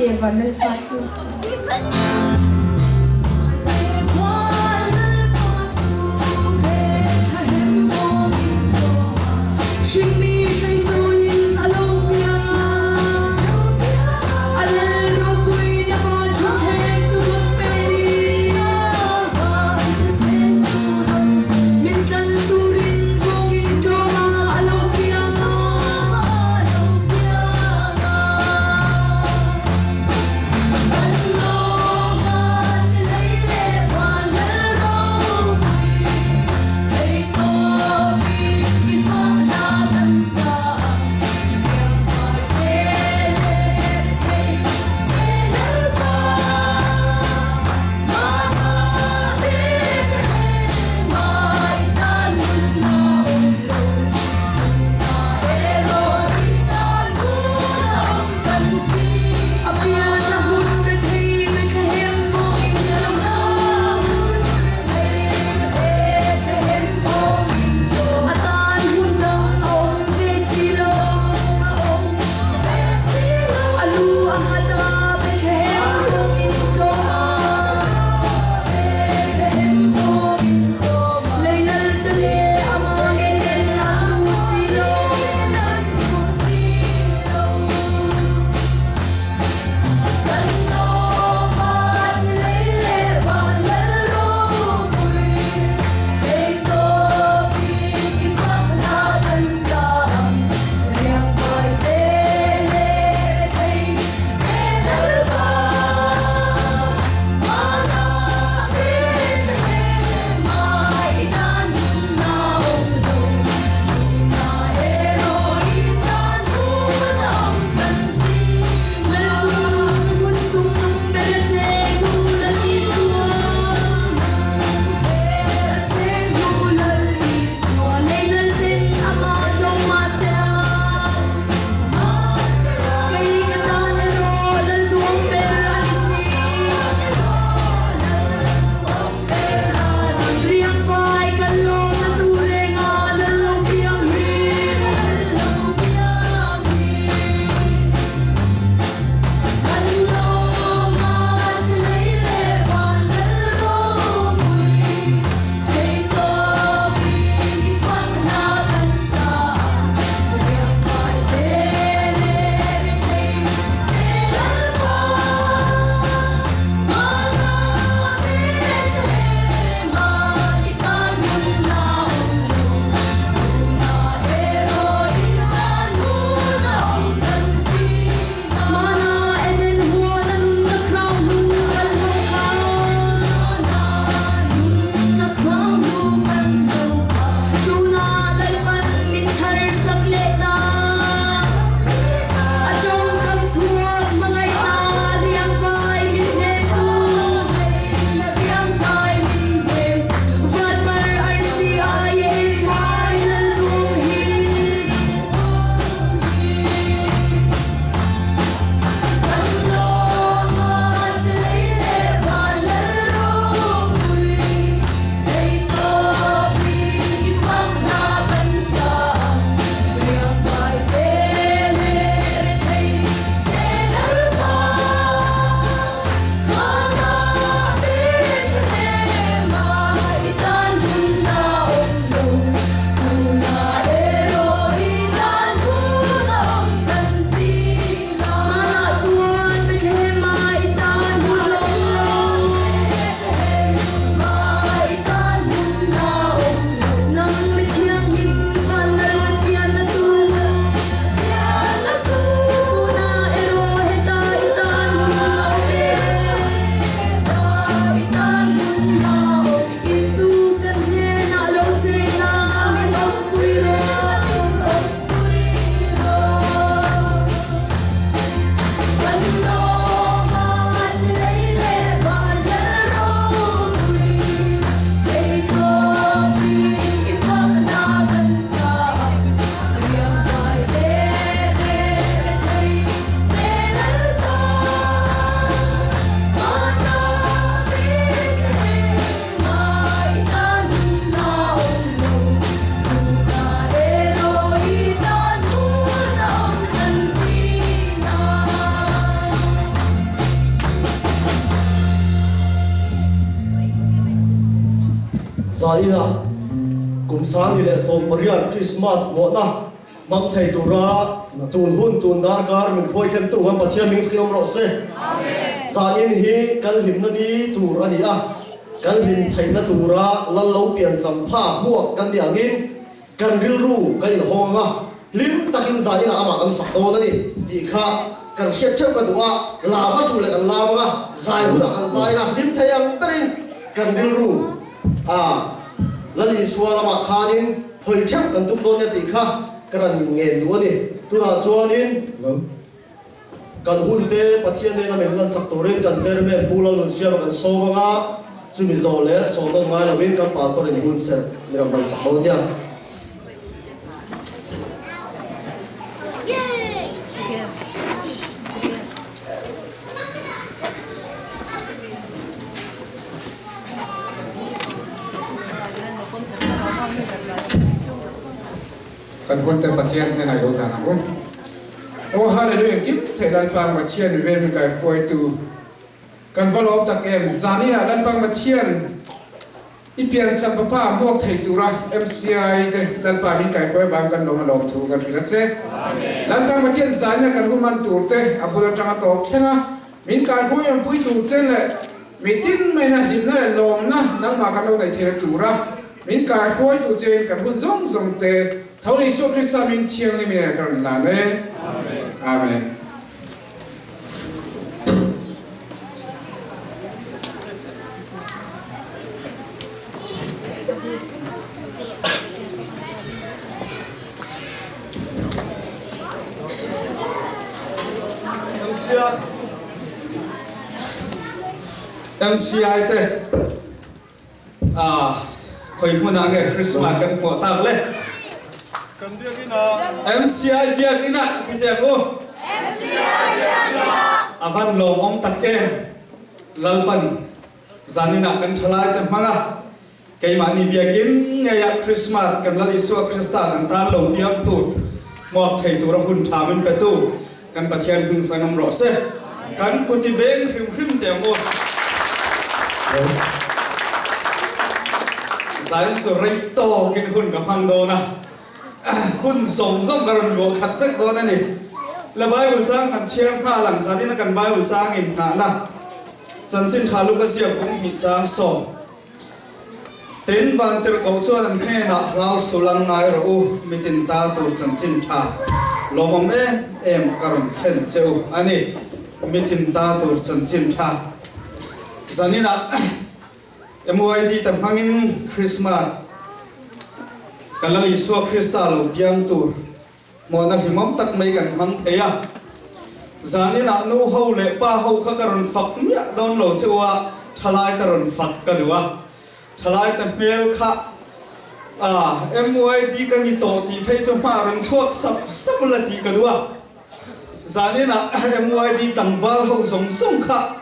teh Vanlalfa chu. Zainah kum 18 Krismas hmuahna hmang thei tura tun hun tun darkar min huai thlentu kan Pathian min fak awm rawh se. Zain hi kan hlimna ni tur a ni a, kan hlim theihna tura lal lo pian champha hmuak kan ni angin kan rilru kan inhawng ang a, hlim takin zainah amah kan fak dawn a ni tih kha kan hriat theuh ka duh a, lam a tul leh kan lam ang a, zai hunah kan zai ang a, hlim thei ang berin kan rilru a Lal Isua lamah khanin hawi theuh kan tum dawn nia tih kha ka rawn inngen duh a ni. Tunah chuanin kan hunte Pathian nena min hlansak turin kan chairman Pu Lalnunsiama kan sawm ang a, chumi zawh leh sawm nawn ngai lovin kan pastor in hun serh min rawn hlansak dawn nia. Kan hunte Pathian hnenah i lo dan ang u. Aw Hallelujah engkim theih Lalpa Pathian mi ve mi kai hruaitu kan va lawm tak em zaninah Lalpa Pathian I piancham papa hmuak thei tura MCI te Lalpa min kaihruai vang kan lawm a lawm thu kan hrilh a che. Lalpa Pathian zaina kan hun hman tur te a bul atanga tawp thleng a, min kaihruai awmpui tur che leh mitin maina hlimna leh lawmna nangmah kan lo neih theihna tura min kaihruai tur chein kan hun zawng zawng te tho leh Isua Krista min thianghlim in ka rawn lan e. Amen. MCI te khoi hmunah nge Christmas kan hmuah tak le? Kan biakinn ah. MCI biakinn ah ti te ang u. MCI biakinn ah. A van lawmawm tak em. Lalpan zanin ah kan thalai te hmang a keimahni biakinn ngei ah Christmas kan Lal Isua Krista kan tan lo piang tur hmuak thei tur a hun tha min petu Kan Pathian hming fan awm rawh se. Kan kut i beng hrim hrim teh ang u. Zain chu rei tawkin hun ka hmang dawn a, hun zawng zawng ka rawn luah khat vek dawn a ni. La Bible chang kan chhiar nghal ang, zanin a kan Bible chang inhnahna Chanchin Tha Luka ziak bung hnih chang sawm. Tin, Vantirhkoh chuan an hnenah, Hlau sul an ngai rawh u, mitin ta tur chanchin tha lawmawm em em ka rawn thlen che u a ni. Mitin ta tur chanchin tha. Zaninah MYD te hmangin Krismas kan Lal Isua Krista lo piang tur Hmuahna hlimawm tak mai kan hmang thei a. Zaninah nu ho leh pa ho kha ka rawn fak miah dawn lo che u a, thalai ka rawn fak ka duh a. Thalai ta hmel kha a MYD ka ni tawh tih phei chu hma rawn chhuak sap sap la tih ka duh a. Zaninah MYD tlangval ho zawng zawng kha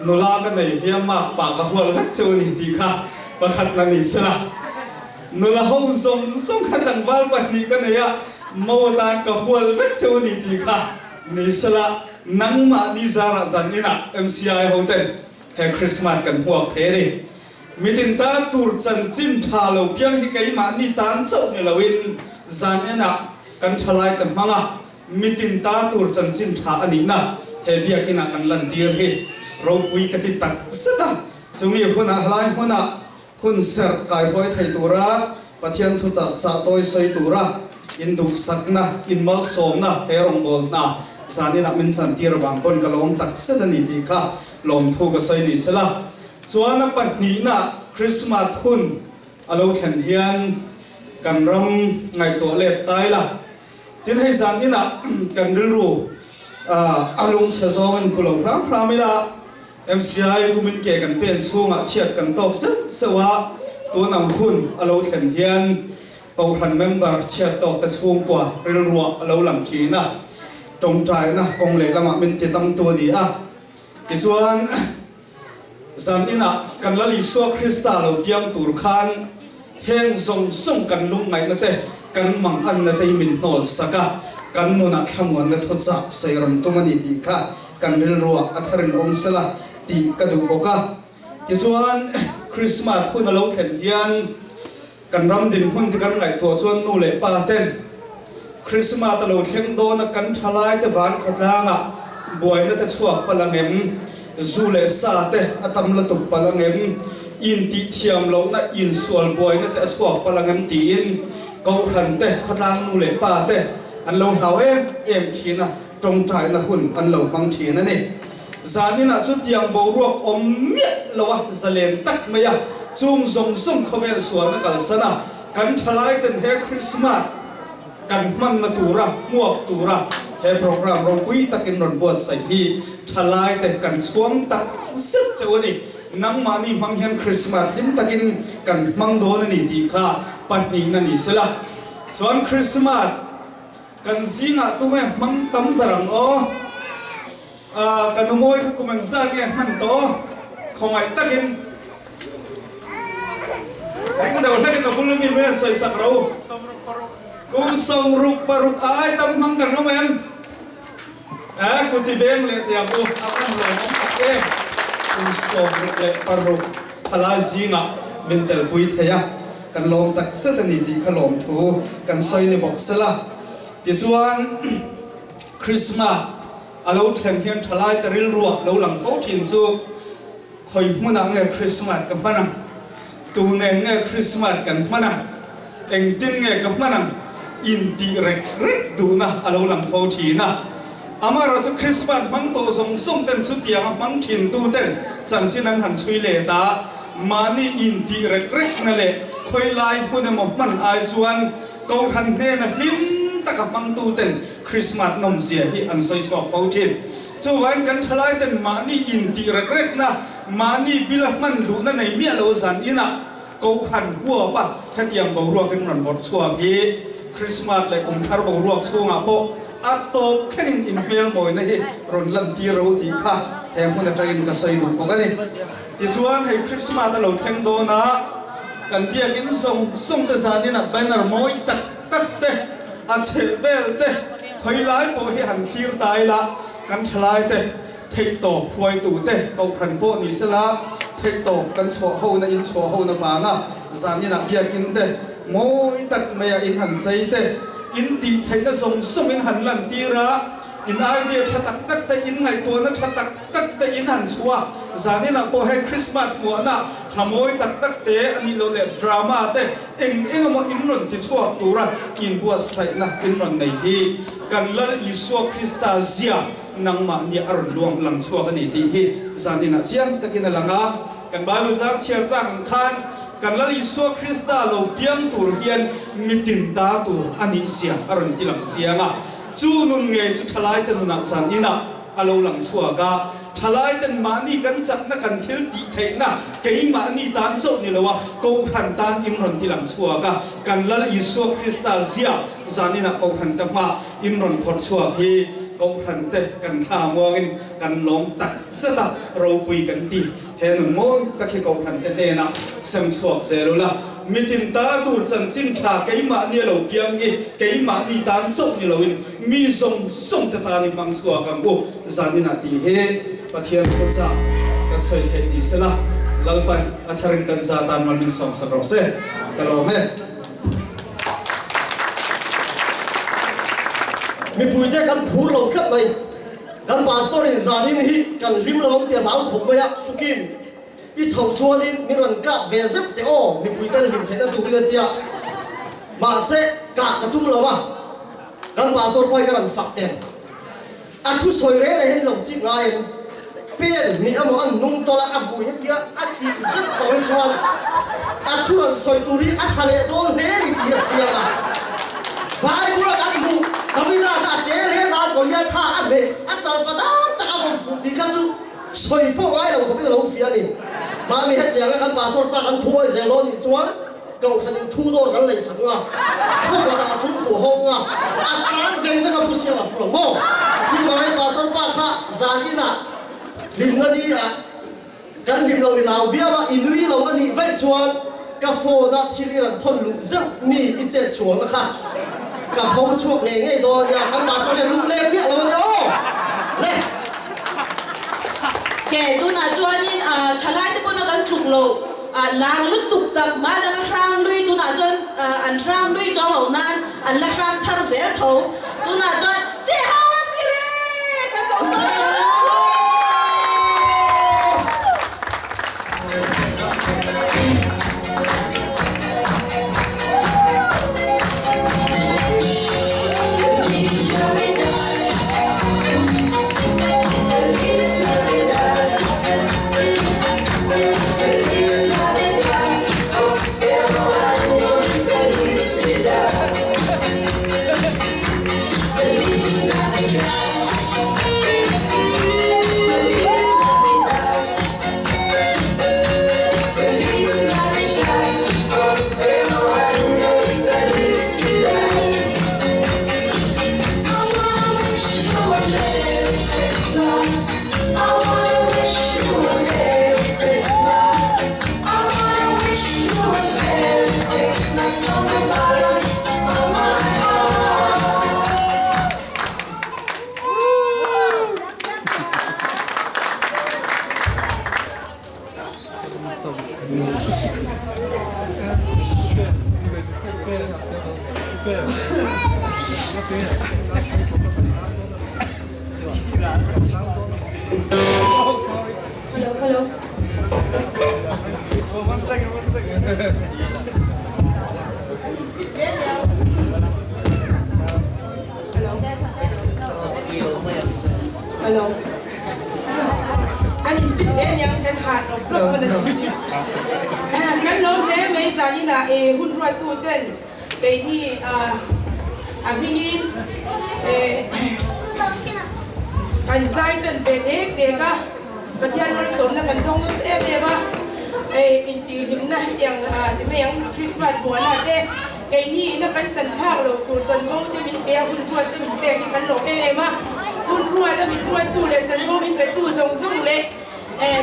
Nula ka nei viam a, pa ka hual vek chu a ni tih kha pakhat na ni sela. Nula ho zawng zawng kha tlangval pahnih ka nei a, mo atan ka hual vek chu a ni tih kha ni sela. Nangmahni zarah zan inah MCI ho ten he Christmas kan hmuak thei a ni. Mitin tan tur chanchin tha lo piang hi keimahni tan chauh ni loin zan enah kan thalai ta hmang a, Mitin ta tur chanchin tha a nihna he biakinah kan lantir hi ropui ka ti tak zet a, chumi hunah hlai hmunah hun serh kaihruai thei tura Pathian thutak chah tawi sawi tura induhsakna, inmalsawmna he rawngbawlna zaninah min chantir avang pawn ka lawm tak zet a ni tih kha lawmthu ka sawi ni sela. Chuan a pahnihna Krismas hun a lo thlen hian kan ram ngaihtuah let tai la. Tin, hei zan inah kan rilru a lungchhe zawng in pu lo hram hram ila, MCI kumin ke kan pen chhungah chhiat kan tawp zeuh zeuh a, tun ang hun a lo thlen hian Kohhran member chhiat tawk te chhungkua rilruah a lo lang thin a, tawngtaina kawng lehlamah min ti tamtu a ni a. Tichuan, zan inah kan Lal Isua Krista lo piang tur khan heng zawng zawng kan lungngaihna te, kan manganna te hi min hnawl sak a, kan nunah thlamuanna thuchah sawi rawn tum a ni tih kha kan rilruah a tharin awm sela tih ka duh bawk a. Tichuan. Krismas hun a lo thlen hian kan ram dinhmun te kan ngaihtuah chuan nu leh pa ten Krismas a lo thleng dawn a kan thalai te van khawtlangah buaina te chhuak palh ang em? Zu leh sa te a tam lutuk palh ang em? Intihthiam lohna insual buaina te a chhuak palh ang em? Tiin Kohhran te, khawtlang nu leh pa te an lo hlau em em thin a, tawngtaina hun an lo hmang thin a ni. Zaninah chutiang boruak awm miah lo a zalen tak mai a, chung zawng zawng khawvel sualna kalsan a, kan thalai ten he Krismas kan hmanna tura hmuak tura he program ropui takin rawn buatsaih hi thalai te kan chhuang tak zet cheu a ni. Nangmahni hmang hian Krismas hlim takin kan hmang dawn a ni tih kha pahnihna ni sela. Chuan Krismas kan zingah tunge hmang tam ber ang aw? Aaa ka nu mawi kha kum engzat nge hman tawh? Khawngaih takin eng deuh hlekin a bul ami mai an sawi sak ro. Kum 66 ai tam hmang kan awm em? Aaa kuti beng leh tiang u a kan lawm awm tak em? Kum 66 thalai zingah min telpui thei a, kan lawm tak zet a ni tih kha lawmthu kan sawi ni bawk sela. Tichuan Krismas a lo thlen hian thalai ta rilruah lo lang fo thin chu khawi hmunah nge Krismas ka hman ang? Tu nen nge Krismas kan hman ang? Engtin nge ka hman ang? Intih rek rek duhna a lo lang fo thin a. Amaherawhchu chu Krismas hmang tawh zawng zawng ten chutianga hmang thin tu ten chanchin an han chhui let a, mahni intih rek rekna leh khawi lai hmun emaw hman ai chuan Kohhran hnena hlim taka hmangtuten Krismas nawmzia hi an sawi chhuak fo thin. Chuvain kan thalaiten mahni intih rek rekna, mahni bila hman duhna nei miah lo zan inah Kohhran huapa hetiang boruakin rawn vawrh chhuak hi Krismas leh kum thar boruak chhungah pawh a tawp thlengin inhmel mawina hi rawn lantir ro tih kha he hmun atangin ka sawi duh bawk a ni. Tichuan hei Krismas a lo thleng dawn a, kan biakin zawng zawng te zanin a banner mawi tak tak te, a chheh vel te, khawi lai pawh hi han thlir ta ila, kan thalai te, theihtawp hruaitu te, kohhran pawh ni sela, theihtawp kan chhuah hona in chhuah hona vanga zanin ah biakin te mawi tak mai a in han chei te, in tih theihna zawng zawng in han lantir a, in idea tha tak tak te, in ngaihtuahna tha tak tak te in han chhuah a, zaninah pawh hei Christmas hmuahna hla mawi tak tak te a nih loh leh drama te eng eng emaw in rawn ti chhuak tura inbuatsaihna in rawn nei hi kan Lal Isua Krista zia nangmah nia a rawn luang lang chhuak a ni tih hi zaninah chiang takin a lang a. Kan Bible chang chhiar tak ang khan kan Lal Isua Krista lo piang tur hian mitin ta tur a nih zia a rawn ti lang chiang a, chu nun ngei chu thalaite nunah zaninah A lo lang chhuak a, thalai ten mahni kan chakna kan thil tih theihna keimahni tan chauh ni lo a, Kohhran tan in rawn ti lang chhuak a, kan Lal Isua Krista zia zaninah Kohhran te hma in rawn khawrh chhuak hi Kohhran te kan thla muangin kan lawm tak zet a, ropui kan ti. He nun mawi tak hi Kohhran te hnenah sem chhuak zel ula, mitin ta tur chanchin tha keimahni a lo piang hi keimahni tan chauh ni loin mi zawng zawng te tan i hmang chhuak ang u zaninah tih hi Pathian thuchah kan sawi theih ni sela, Lalpan a tharin kan za tan mal min sawmsak rawh se. Ka lawm e. Mipuite kan phur lo tlat mai. Kan pastor in zanin hi kan hlim lo ang tih a hlau khawp mai a, Pu Kim, i chhoh chuanin min rawn kah ve zeuh teh aw, mipui ten hlim theihna turin a ti a. Mahse, kah ka tum lo a, kan pastor pawh hi ka rawn fak em. A thu sawi reng reng hi lo chik ngai em? Pen hnih emaw a hnung tawlh a, a hmui hetia a tih zet tawh hi chuan a thu rawn sawi tur hi a tha leh dawn hle ni tih hi a chiang a. Bible a kan hmuh Davida kha a te hle nan Goliatha a hneh a chalpa dar tak a rawn fuh tih kha chu sawi pawh ngai lo khawpin a lo fiah a ni. Mahni hetianga kan pastor pa kan thu awih zel dawn nih chuan Kohhran in thu dawr kan lei sak nga, khaw dah chung phuh hawng nga, a tlan veng veng a pu siam a phu ang maw? Chu vangin pastor pa kha zan inah hlimna ni ah kan hlim lo i lau viau a, i nui lo a nih vaih chuan ka phone ah thil i rawn thawn luh zeuh mi i chet sualna kha ka pho chhuak ngei ngei dawn nia, kan pastor hian lungleng miah lo a nia aw! Le! Ke tunah chuanin thalai te pawh na kan tluk lo. Lar lutuk tak mah danga hrang lui tunah chuan an hrang lui chuang lo nan an la hrang thar zel tho. Tunah chuan Che ho a si re! Kan lo sawi tawh. Hello, hello. One second, one second. Hello. Kan in fit hle aniang kan hah hlawp hlawp pawn a ni si. Kan lo hle mai zanin ah e hun ruattu ten keini a hmingin e kan zai tan ve dek dek a Pathian malsawmna kan dawng nasa em em a e intihhlimna hetiang ti mai ang Christmas muana te Keini ina kan chan phak lo tur chanvo te min pe a, hun ruat te min pek hi kan lawm em em a. Hun ruat a min ruattu leh chanvo min petu zawng zawng leh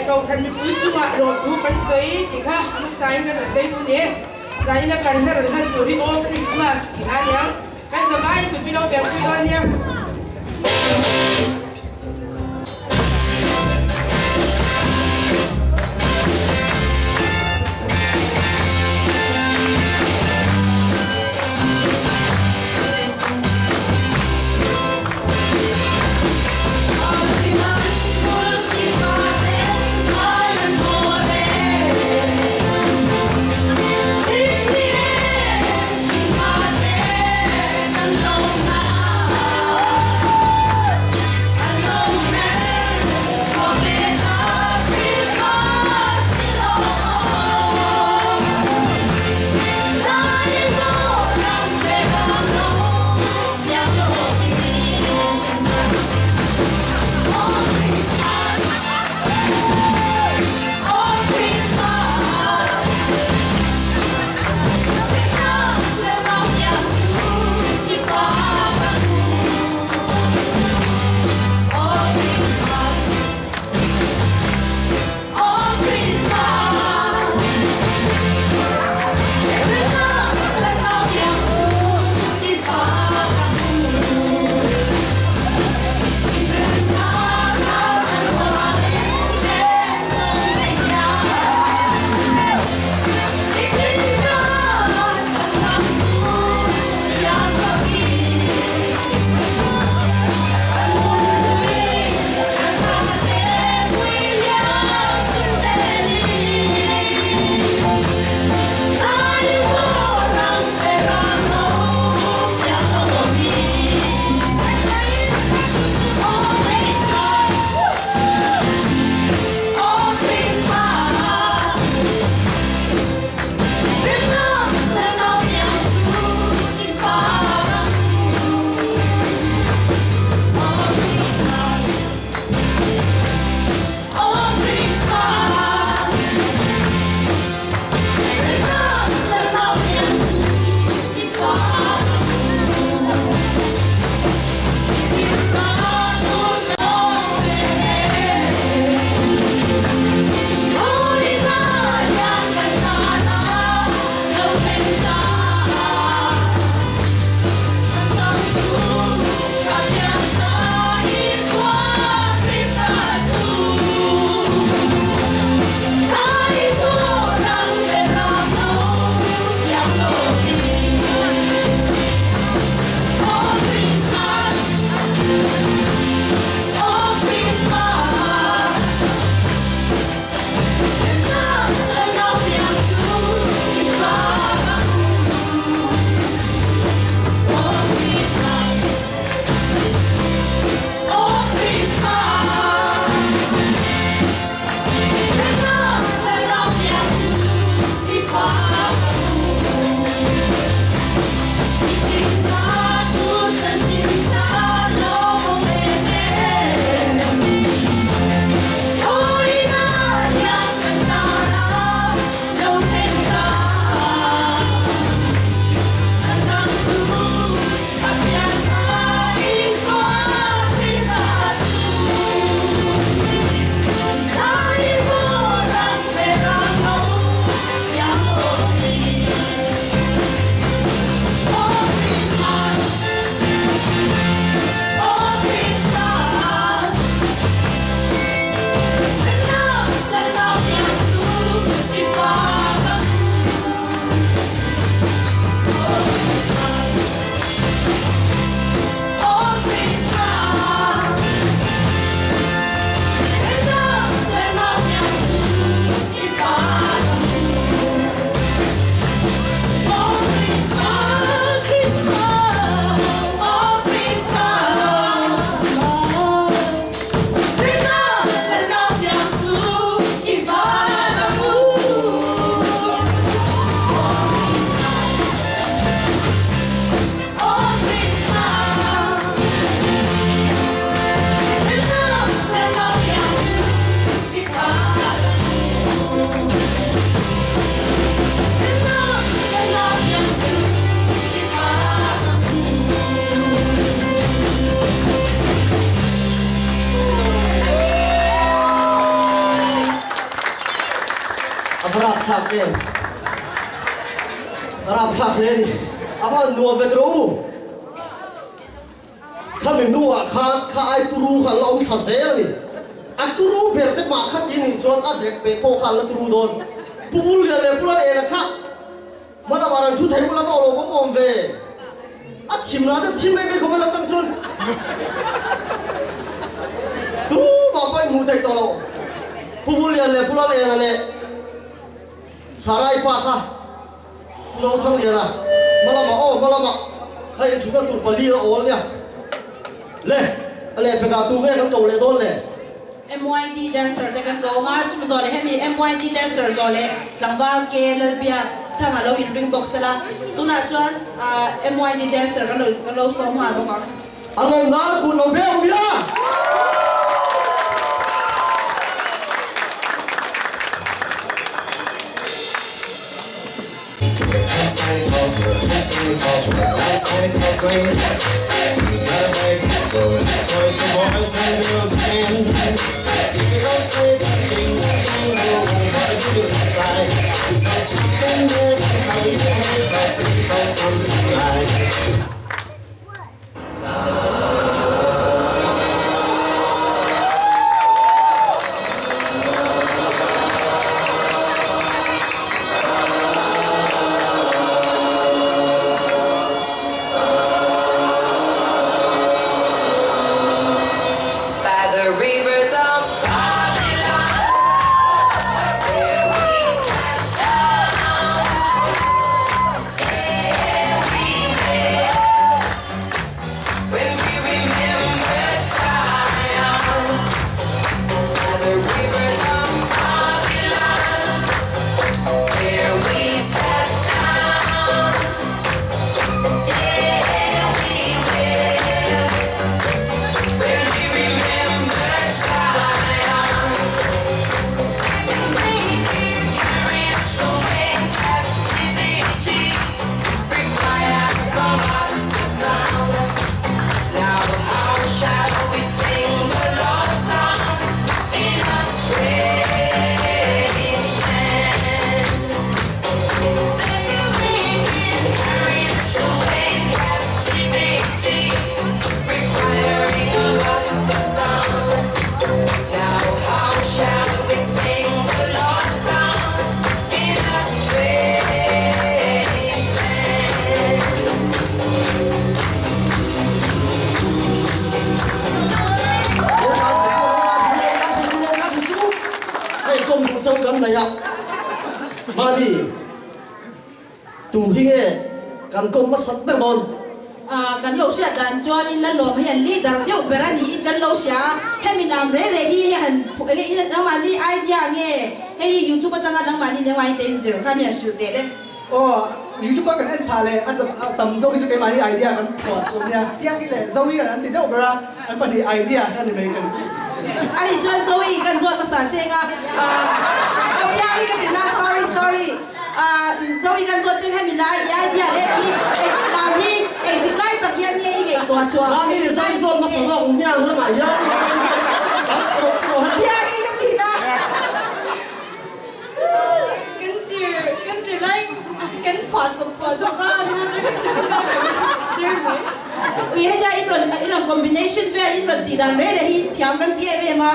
Kohhran mipui chungah lawmthu kan sawi tih kha a hmasain kan rawn sawi duh ni. Zanin a kan hla rawn hlan tur hi All Christmas tih hla aniang. Kan zavaiin mipui lo pianpui dawn nia. rapthlak em? A rapthlak hle a ni. A va han nuam ve tawh u. Khami hnuah khan kha ai turu kha an la awm thla zel a ni. A turu ber te mah kha ti nih chuan a dek peh pawh kha an la turu dawn. Pu Vullian leh Pu Lalena kha hmanah an thu thei ula va awlawm awm awm ve. A thim lah chuan thim mai mai khawp a lam dang chuan tumah pawh in hmuh theih tawh loh. Pu Vullian leh Pu Lalena leh Sarai pa kha Pu Zothangliana hma lamah aw hma lamah hei in thutna tur pali a awl nia le a lehpekah tu nge kan ko leh dawn le? MYD dancer te kan ko awm a, chumi zawh leh hemi MYD dancer zawh leh tlangval ke Lalbiak Thanga lo inring bawk sela, tunah chuan MYD dancer kan lo kan lo sawm nghal bawk ang. A lawm nan kut lo ve awm ila. By the rivers of Babylon Where we sat down There we wept When we remembered Zion By the rivers of Babylon Where we sat down There we wept When we remembered Zion Carry us away in captivity Require from us a song Now how shall we sing the Lord's song In a strange land Carry us away in captivity Requiring of us a song Now how shall we sing the Lord's song In a strange land Hei kawng duh chauh kan nei a, mahni tu hi nge kan kawng hmasat ber dawn? Kan lo hriat dan chuanin Lalawm hi an leader deuh ber a niin kan lo hria a, hemi nam reh reh hi han nangmahni idea nge hei hi YouTube atanga nangmahni nengmahni te in zir kha mi han hrilh teh le. Aw YouTube a kan en phah leh a tam zawk hi chu keimahni idea kan phuah chu nia, Piangi leh Zoe an an ti deuh ber a, an pahnih idea kha ni mai kan zir. Ani chuan Zoe kan zuat hmasa cheng a, aw Piangi ka ti na sorry sorry. Zoe kan zawt cheng hemi lai i idea leh hi eng lam hi engtik lai tak hian nge i ngaihtuah chhuah Mami engtik Zoe lai zawt nge hmasa zawk hmiang lamah hian Zoe zawt hmasa rawh rawh han Piang i ka ti ta. Kan zir kan zir lai kan phuah chawp phuah chawp a sir mai. Ui hetia in rawn in rawn combination vel in rawn tih dan reh reh hi in thiam kan ti em em a.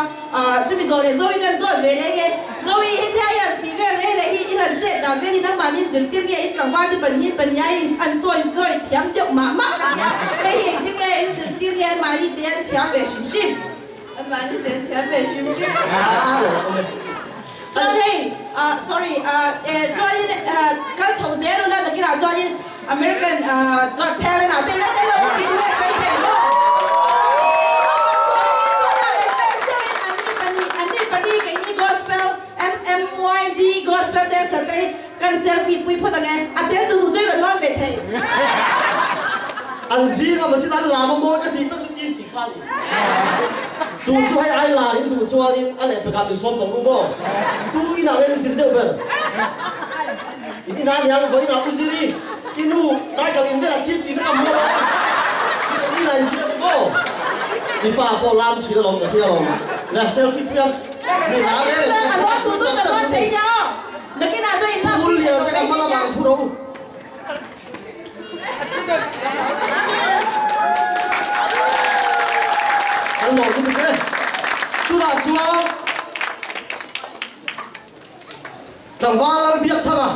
Chumi zawh leh Zoe kan zawt ve leh nge? Zoe, hetia i han tih vel reh reh hi i rawn chet dan vel hi nangmahni in zirtir nge in tlangval te pan hi pania i an sawi zawi thiam deuh mah mah ka ti a, hei hi engtin nge in zirtir nge anmahni te an thiam ve hrim hrim? Anmahni te an thiam ve hrim hrim. Chuan hei, sorry, chuanin kal chho zel ula nakinah chuanin American Got Talent ah te ila tel lo tih duh leh sawi thei maw? Chuanin tunah leh fans deuhin anni pahnih, anni pali keini Gospel MMYD Gospel Dancer te hi kan selfie pui phawt ang e, a tel duh duh chu i rawn hawn ve thei. An zinga maw chin an lam a mawi ka tih tak chu tin tih kha a ni. Duh chu hei ai lar in duh chuanin a lehpekah min sawm tawh ru maw? Tu inah nge in zir deuh ber? In inah niang vawiin ah u Ziri i nu Michael in velah thil tih vek a hmuh a in inah in zir a ni maw? I pa pawh lam thin alawm ka hria alawm le selfie pui ang Nakinah Phul lian te kan hma lamah an thu ro. Kan lawm lutuk e. Tunah chuan tlangval Lalbiakthanga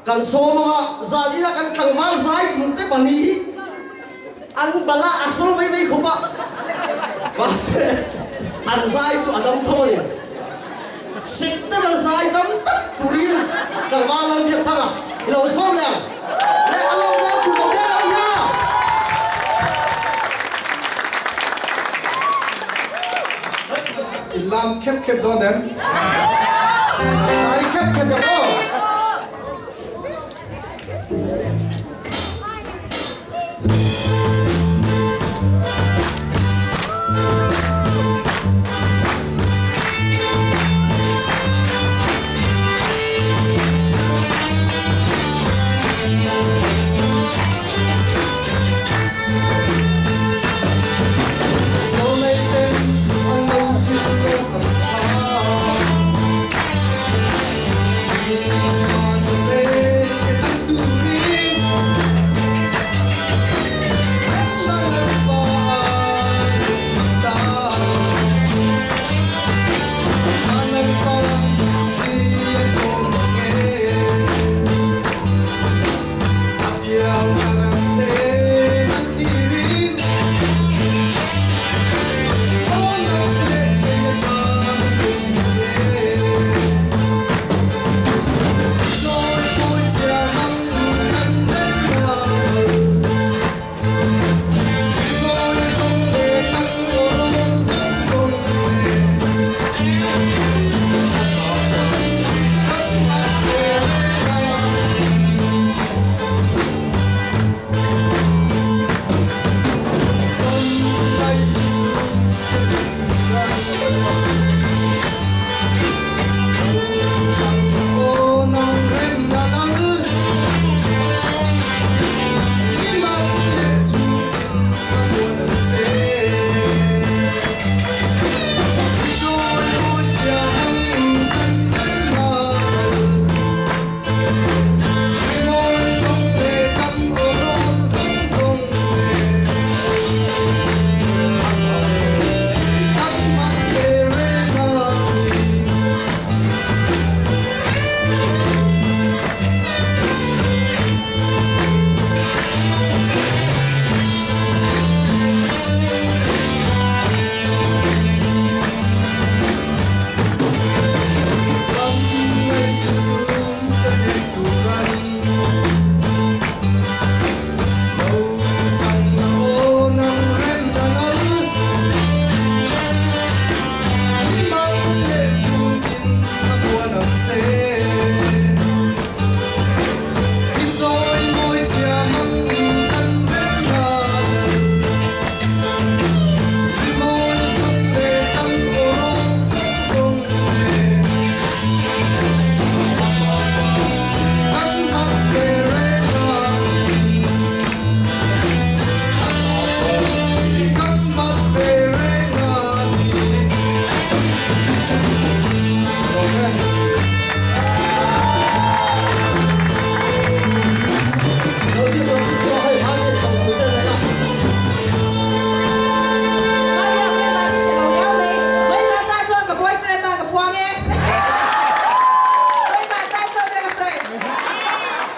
kan sawm anga zan ina kan tlangval zai tur te pahnih hi an bala a hrawl mai mai khawp a, mahse an zai chu a dam tho a ni. September zai dam tak turin tlangval Lalbiakthanga i lo sawm leh ang. Leh a lawm leh tur awm em em nia. I lam khep khep dawn em? Tlai khep khep ang aw.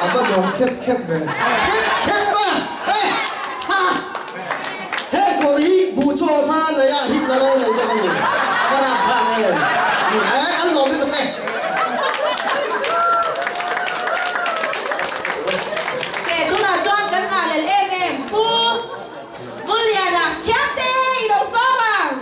A va dawng khep khep ve. Khep khep a! He! Ha! He kawr hi buh chu awsa nei a hip la lai nei bawk a ni. A va rap thlak em! He! An lawm lutuk e. He tunah chuan kan nghah lel em em Pu Vuliana Khiangte i lo sawm ang!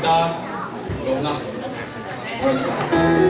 Tan lawmna a rawn sawi.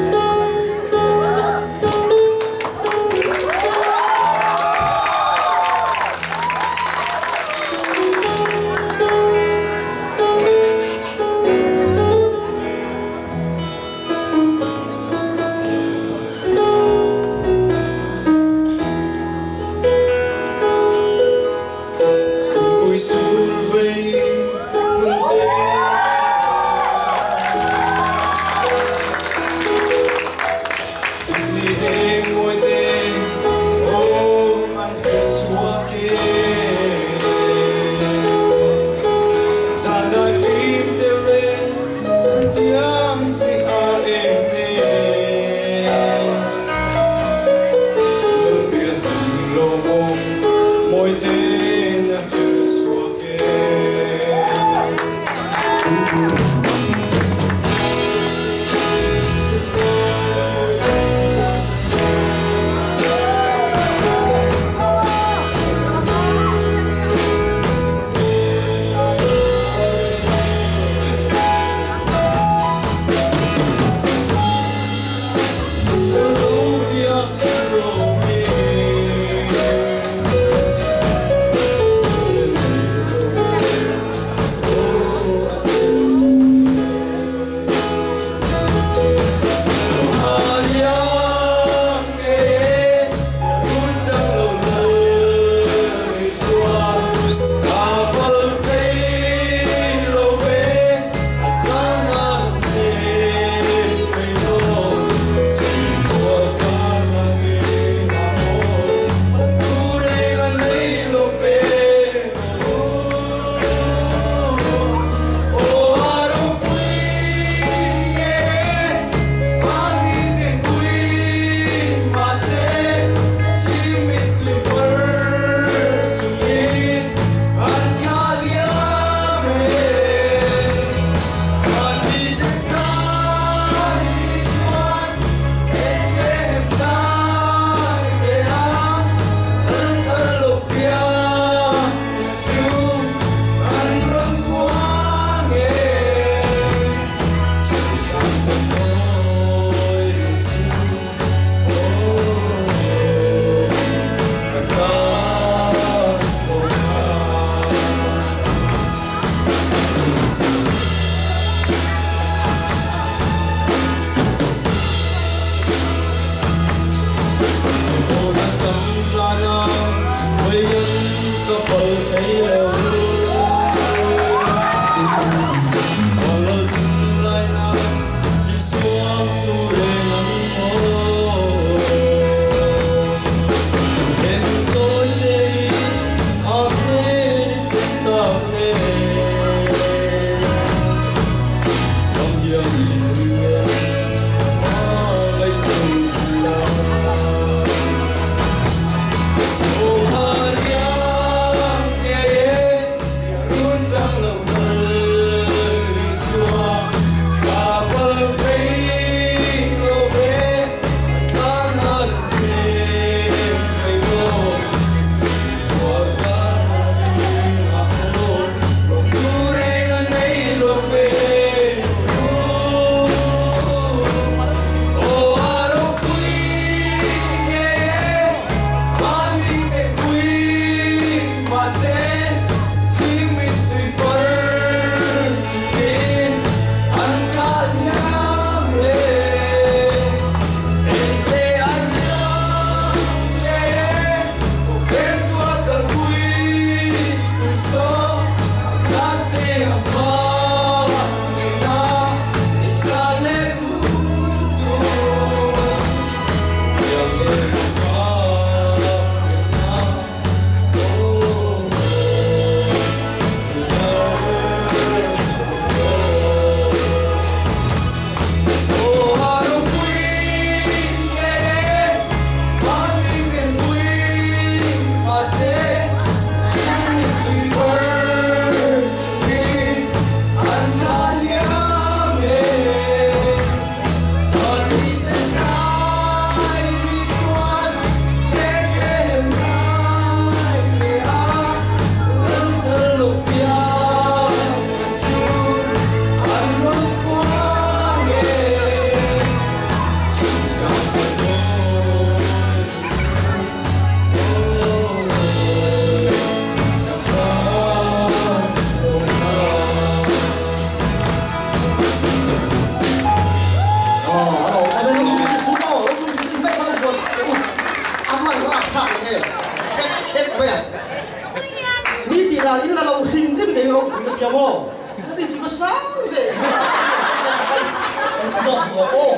chhuak rawh aw.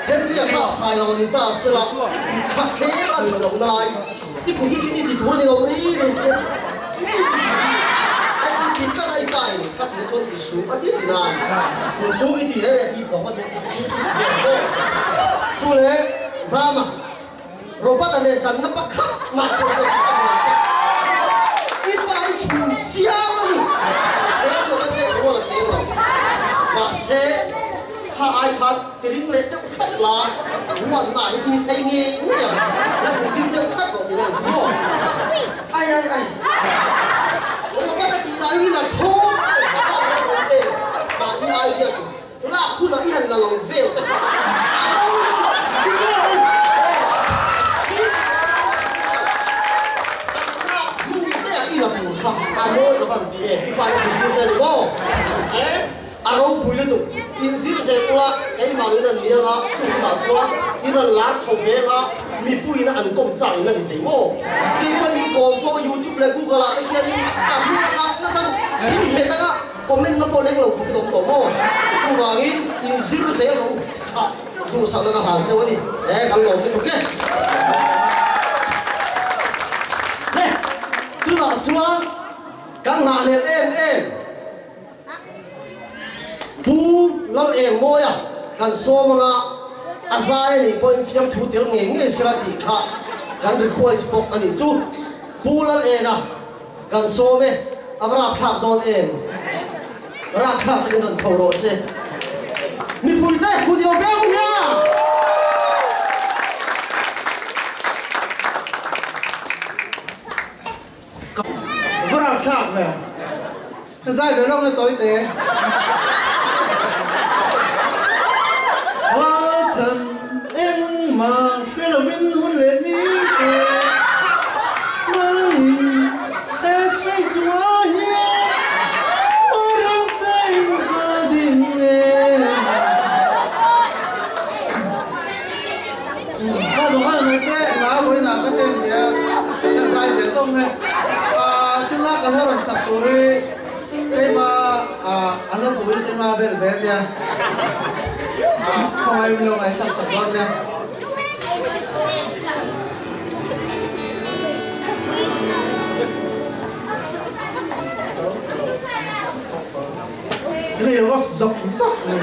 Henry-a kha Sailo a ni ta a sela, kut kha tlem a nih loh nai. I kut hi i ti tur a ni lo ri ri i ti ti a i ti tlat a i pa in kha tih chuan i su a ti ti nan kun chhung i ti reh reh ti phawng a ti ti ti chu le Zama Robert-a leh danna pakhat mah sawi sawi tur a ni lo che i pa i chhun chiang a ni he a thawk a che rual a cheng lo mahse kha ai khan Ti ring leh deuh hret la, huanna hi tum thei ngei ngei ang, la inzir deuh hret rawh ti vel chu maw? Ai ai ai, Robert a tih lai hi la thlawm tawh a pa ber awm te, mahni idea tur lak hunah i han la lo vel te kha a mawi lutuk ti vel hi kan lak hnu te ah i la tur kha a mawi lo van ti em, i pa na zirtir che a ni maw? Eh? A ropui lutuk. Inzir zel ula, keimah in rawn ni anga, chu hunah chuan i rawn lar chho ve anga, mipuiin an kawm chang in la ni thei maw? Kei khan min kawm fo a, YouTube leh Google ah te hianin ka hming a lak nasa lutuk. In hmet anga comment na pawh leng lo khawp in awm tawh maw? Chuvangin inzir zel rawh u tih kha duhsakna ka hlan cheu a ni. E, kan lawm lutuk e. Le, tunah chuan kan nghahhlelh em em. Pu Lalengmawia kan sawm anga a zai a nih pawhin fiamthu tel ngei ngei sela tih kha kan request bawk a nih chu. Pu Lalenga kan sawm e, a va rakthlak dawn em? Rakthlak takin rawn chho rawh se. Mipuite kut i lo beng u nia! Va rakthlak ve. Zai ve lawk na tawi te. A chhan engmah hre lovin hun leh ni te hmangin he stage chungah hian hmarang tein ka ding e. Ka zawng a mai che hla vawiinah ka ṭen ve a, ka zai ve zawng e. Tuna ka hla rawn sak tur hi keima a hla thu hi keima bel ve ania, khawngaih min lo ngaihsak sak dawn nia. Eng lo off zawk zawk ni.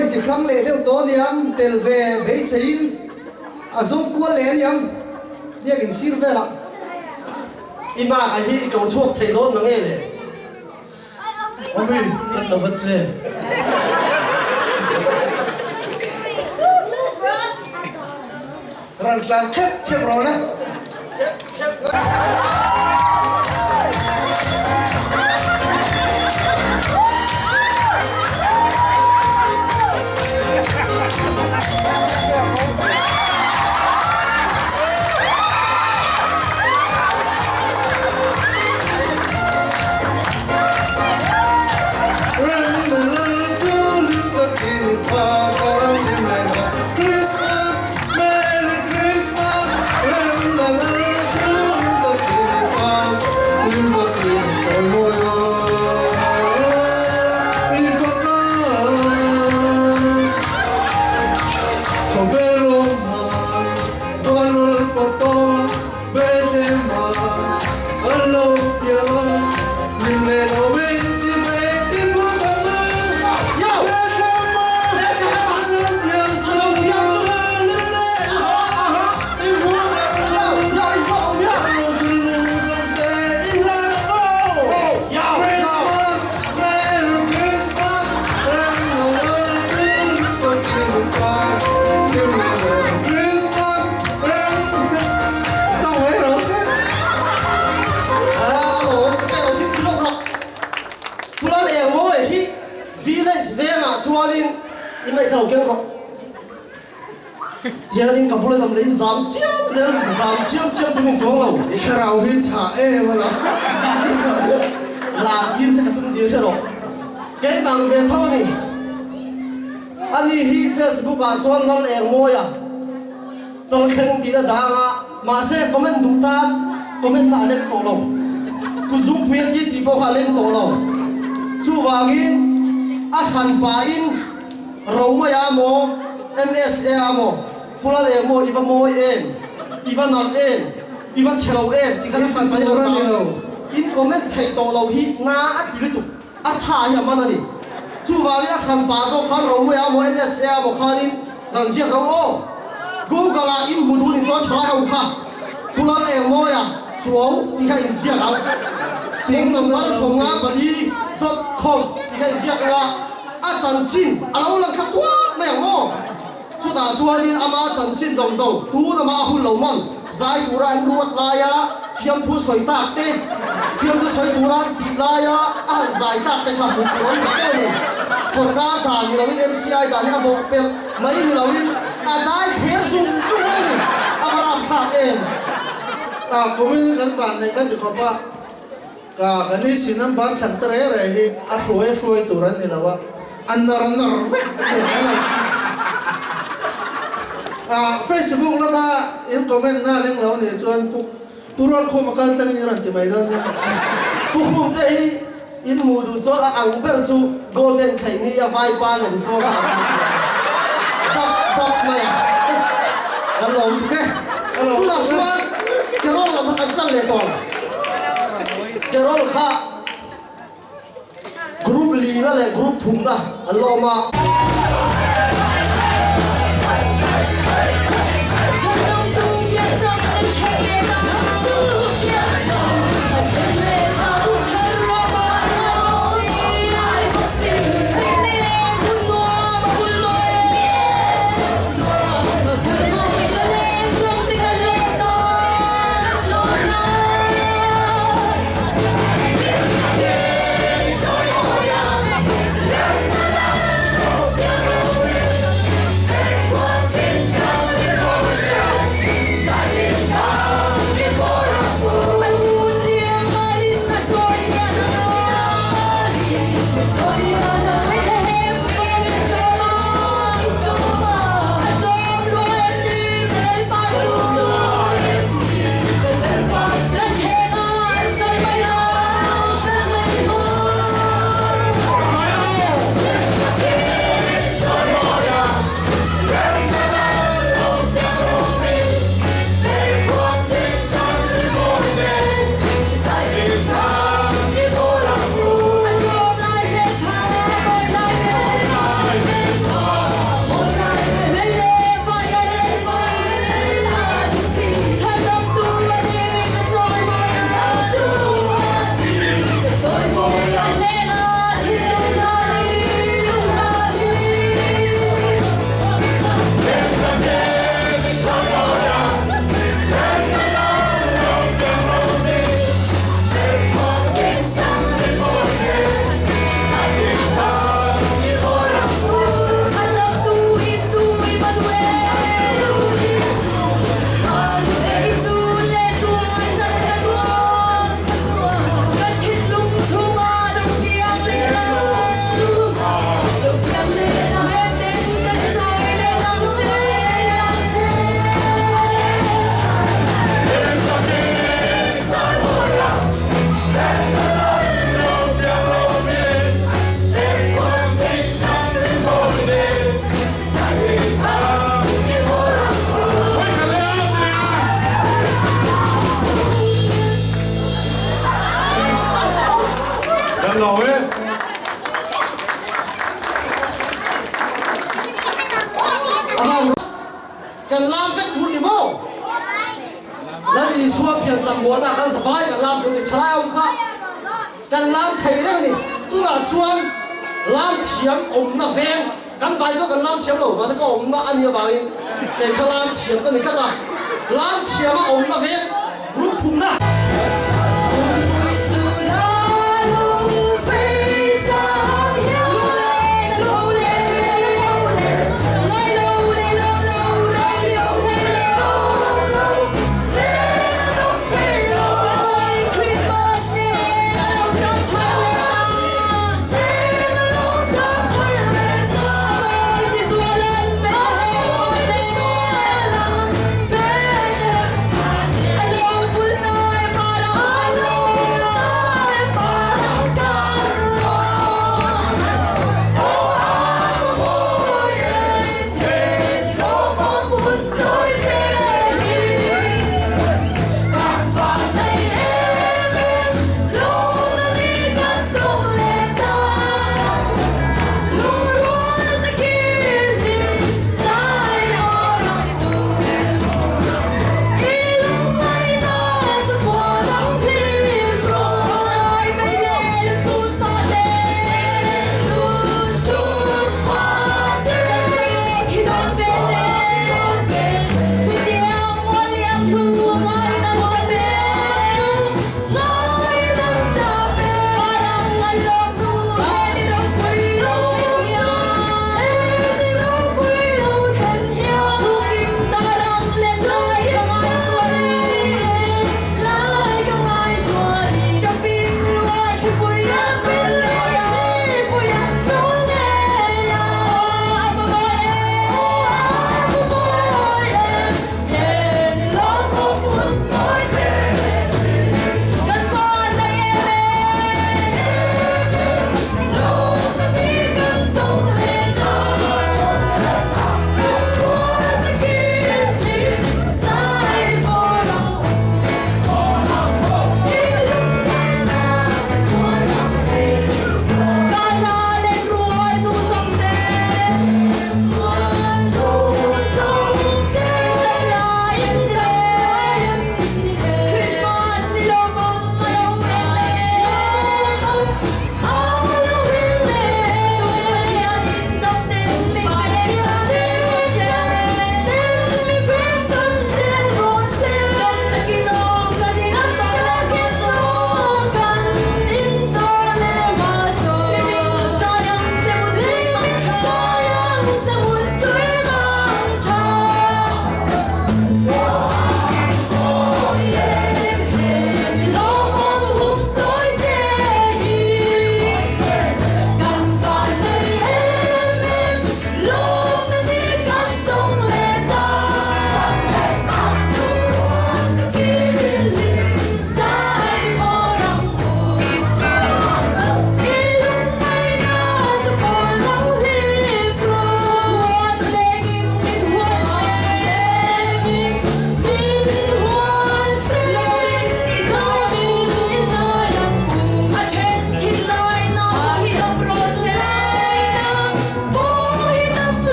intihrang leh deuh tawh aniang, tel ve beiseiin a zawng kual leh aniang, biakin sir velah. I mak a hi i ko chhuak thei dawn na nge le? Awmi, ka ta vat che. Ran tlan khep khep rawh le. Khep khep. Hianin ka bula dam lei zam chiam zel zam chiam chiam tumin chuang lo. I thlarau hi chhah em a lo. La tir che ka tum dir hre rawh. Keimah ve tho a ni. Ani hi Facebook ah chuan Lal Engmawia chalthleng tih a dang a, mahse comment duh tan comment a leng tawh lo. Kuzungpui a ti tih pawh kha a leng tawh lo. Chuvangin a hran pahin Romai-a maw, MSA-a maw, Pu Lal Engmaw i va mawi em, i va nalh em, i va chhe lo em tih kha kan hman mai lo ta. In comment thei tawh lo hi na a ti lutuk, a tha hi a man a ni. Chuvangin a hran pa zawk khan Romai-a maw, MSA-a maw khanin rawn ziak ro aw. Google-ah in hmu duh ni chuan thalai ho kha Pu Lal Engmawia Chuau tih kha in ziak ang. Ping number 54 dot com tih kha in ziak ang a. A chanchin a lo lang kha tuar mai ang maw? Chutah chuanin ama chanchin zawng zawng tun ama a hun lo man zai tura an ruat laia fiamthu sawi tak te, fiamthu sawi tura an tih laia a han zai tak te kha hmuh tur awm thei teuh a ni. Sorkar dan ni loin MCI dan hi a bawh pelh mai ni loin a dai thler zung zung mai a ni. A va rapthlak em? A kumin kan vanneih ka ti khawp a. Ka ka ni sin an ban thlan ta reh reh hi a hruai a hruai tur an ni lo a, a nar nar vek tur an lo ni. Ah Facebook lama in comment na leng lo nih chuan Pu Pu Rualkhuma kal tlangin i rawn ti mai dawn nia. Pu Khumte hi in hmuh duh chuan a ang ber chu Golden Khaini a vaipa lem chuan a ang dap dap mai a. Kan lawm tuk e. Tunah chuan Carol lam kha kan tan leh tawh ang. Carol kha Group lina leh Group thumna an la awm a. Isua piancham muahna kan zavai kan lam tur ni thalai awm kha kan lam thei reng a ni. Tunah chuan lam thiam awmna veng kan vai zawk kan lam thiam lo mahse ka awmna a nih avangin kei kha lam thiam ka ni tlat a, lam thiama awmna veng group phumna.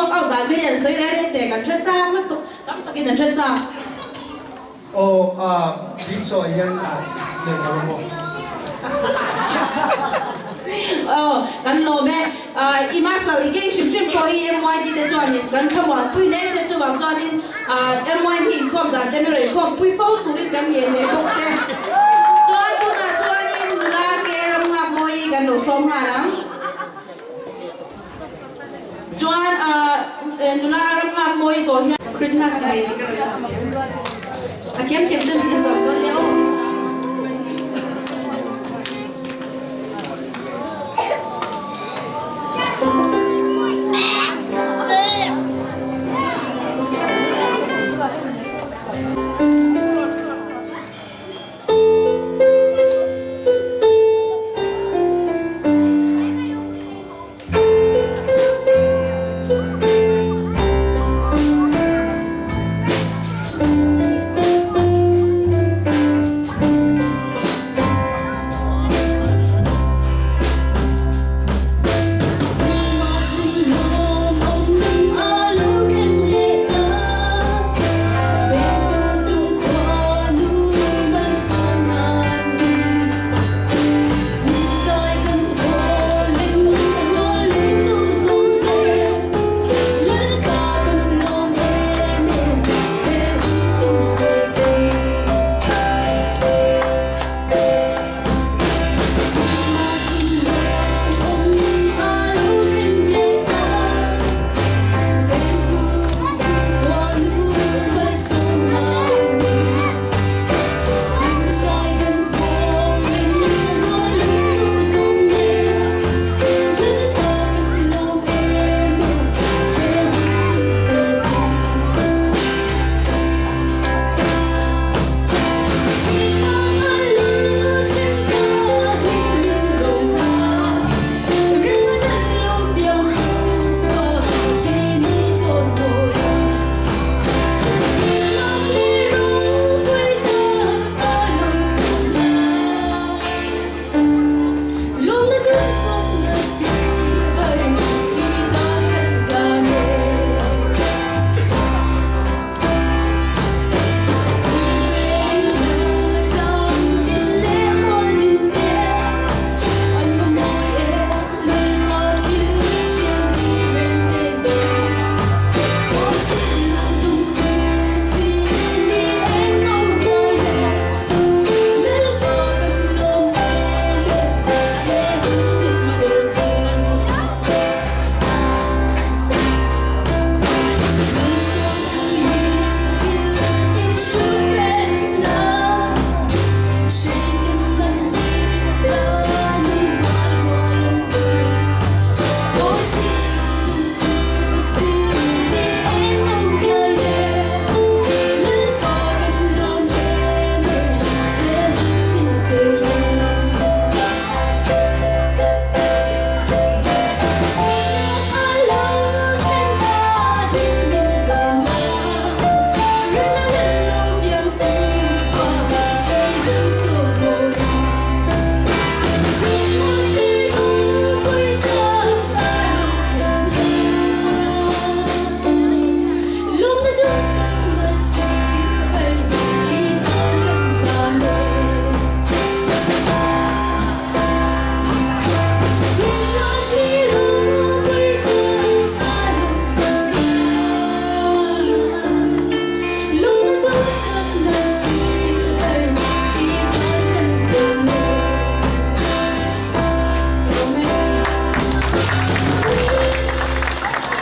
work out dan vel hi an sawi reng reng teh kan hre chang lutuk tam takin an hre chang. Aw a zing chaw ah hian a lehkha rawh maw. Aw kan lawm e. I muscle i keng hrim hrim pawh hi MYT te chuanin kan thlamuanpui hle che chuvang chuanin MYT inkhawm zan te mi rawn inkhawmpui fo turin kan ngen leh bawk che. Chuan tunah chuanin nula ke ram nghak mawi kan lo sawm nghal ang. Chuan nula ram nghak mawi zawh hian. Christmas chibai ni ka rawn lak ve a thiam thiam chuan min la zawm dawn nia aw.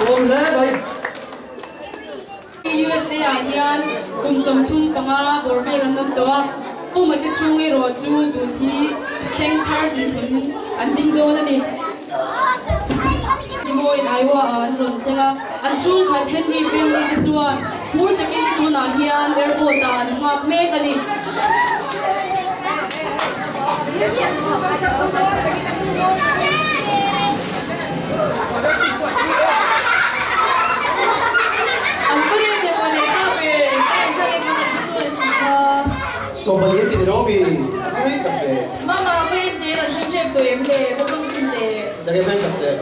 Awm hle mai. USA ah hian kum 35 bawr vel an awm tawh a, Puma te chhung erawh chu tun hi thleng thar dinhmun an ding dawn a ni. Timawiin Iowa ah an rawn thleng a, an chhungkhat Henry family te chuan phur takin tunah hian airport ah an nghak mek a ni. An va rem leh maw le ta ber engtin an zai eng emaw thil dawn an tih kha. Sawmali an ti ni lo mi a va rei tak ve. Mama va en teh rawn hrem hrem tawh em le va zawng chhin teh. Dang em rei tak teh.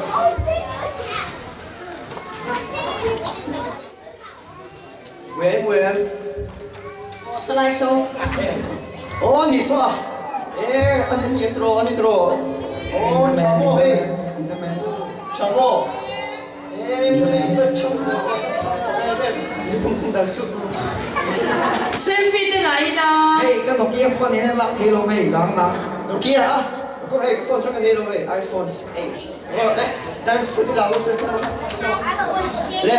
Salai saw. Aw ni saw a e an ni em tiraw an ni tiraw aw tha maw hei tha maw e ka tha maw ka sang tawh em em ni thum thum dan suh. Selfie te la ila. Hei ka Nokia phone in a lak thei lo hei dang dang. Nokia a ka hei ka phone thar ka nei lo hei iPhone 8 rawh le times khat i la u selfie le.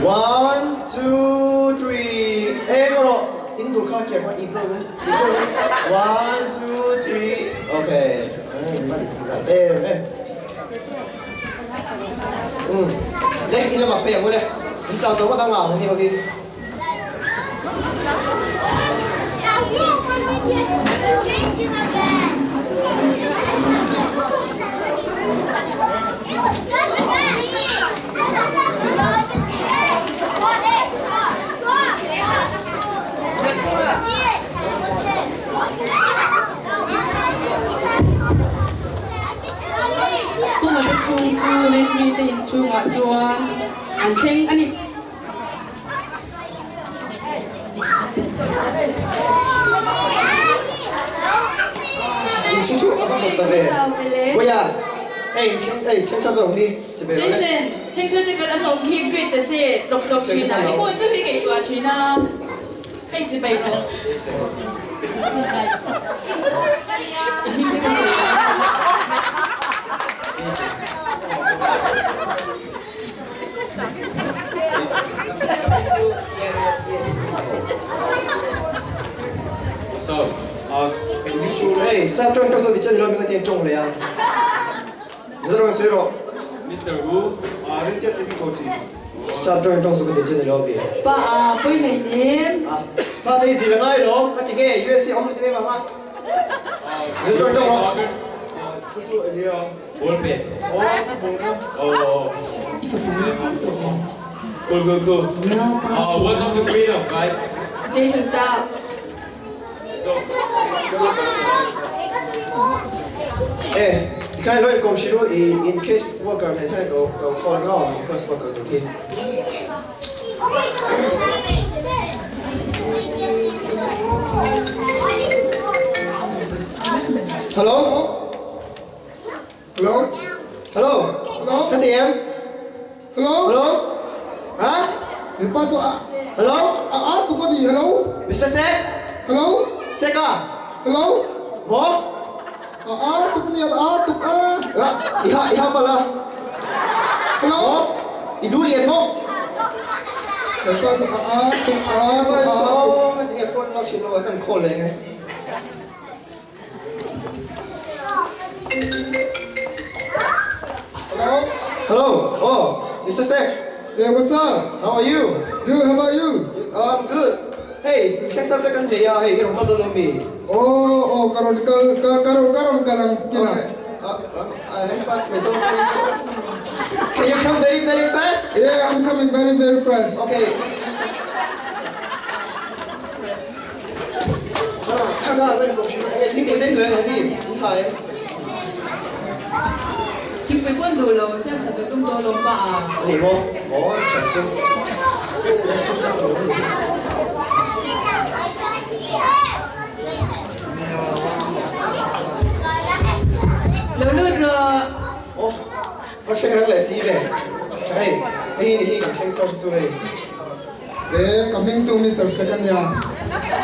One two three eng rawh in dur kha kiar hma in dur in dur one two three okay em em um le in lamah phei ang u le in chau tawh ngawt ang a ni ho hi. Puma te chhung chu Lenhlui te inchhungah chuan an thleng a ni. In chu a va hawt ta ve. Vawiah hei hei thenkhat lo hi che ve rawh le. Jason, thenkhat te kan an awm khi greet ta che lawk lawk thin a, i phone chu hi ngaihtuah thin a, hei chi pai rawh. Hey, sap tawng tawng saw ti chen lo min a tiang tawng leh a. Mizo tawng sawi rawh. Mister Wu, a rin tiat ti ko chi. Sap tawng tawng saw ka ti chen lo bi. Pa a pui hlei nem. Fa te zir a ngai lo, a ti nge USA awm ti vek ang a. Mizo tawng tawng rawh. Chu chu ania. Ball pen. Oh. Cool, cool, cool. Welcome to freedom, guys. Jason, stop. Eh, tikhan lo inkom hrilh u i in case worker nen hian ka ka call ngau ang in case worker tur hi. Hello? Hello? Hello? Hello? Ka ti em? Hello? Hello? Ha? He pa chu a Hello? A a tuk a ni hello? Mister Sek? Hello? Seka? Hello? Maw? A a tuk a ni a a tuk a. A i ha i ha palh a. Hello? Maw? I lu lian maw? He pa chu a a tuk a tuk a tuk. Tinge phone lak thin lo a kan call leh nge. Hello? Hello. Oh, Mister Sek. Yeah, what's up? How are you? Good, how about you? I'm good. Hey, thleng thar te kan nei a, hei i rawn kal dawn lo mi? Oh, oh, ka rawn kal, ka ka rawn ka rawn kal ang kina. Okay. Can you come very very fast? Yeah, I'm coming very very fast. Okay, fast fast. Thingpui pawn duh lo, siam sak ka tum tawh lo pa a. Lo lut rawh. E ka hming chu Mister Sek a nia.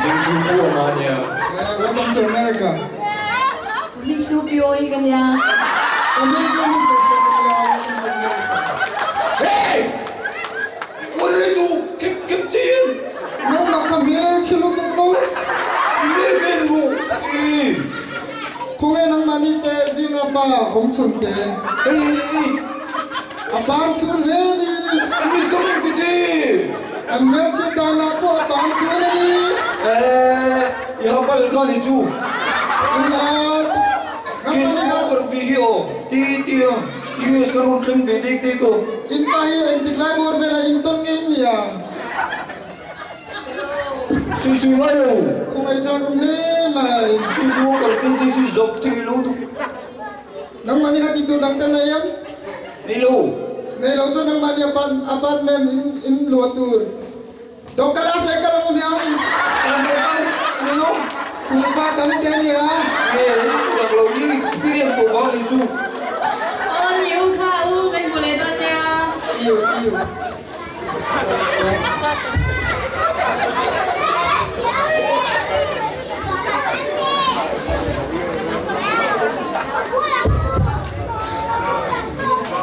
Hming chu Pu Awma a nia. E welcome to America. Ka hming chu Pi Awi ka nia. Ka hming chu Mister Sek a nia, welcome to America. Hey! What are you do? Keep keep chin. Nangmah ka hmel chhi lutuk lo. Hmel vel lu. Khawnge nangmah ni te zinga fa awm chhun te. Hey! A bang chhun hle a ni. Engin ka min ti chi? An hmelchhiat danah pawh a bang chhun a ni. Eh, i ha pal kha ni chu. In a Ki smoker vi hi aw, ti ti a, US ka rawn thleng ve dek dek a. In pa hi engtik lai bawr velah in tawn ngei nia. Sui sui ngai lo. Khawngaih tlak awm hle mai. Ki smoker ti ti sui zawk thei lo duh. Nangmah nih kha ti tur dang te nei em? Nei lo. Nei lo chuan nangmah nih apartment in in luah tur. Tawngkal a sawi kal ang awm hian Kan lo kal nilo. Kum fa tam te a nia. Nge in rak lo hi experience tawh vang ni chu. Aw ni u kha u kan hmu leh dawn nia. See you see you.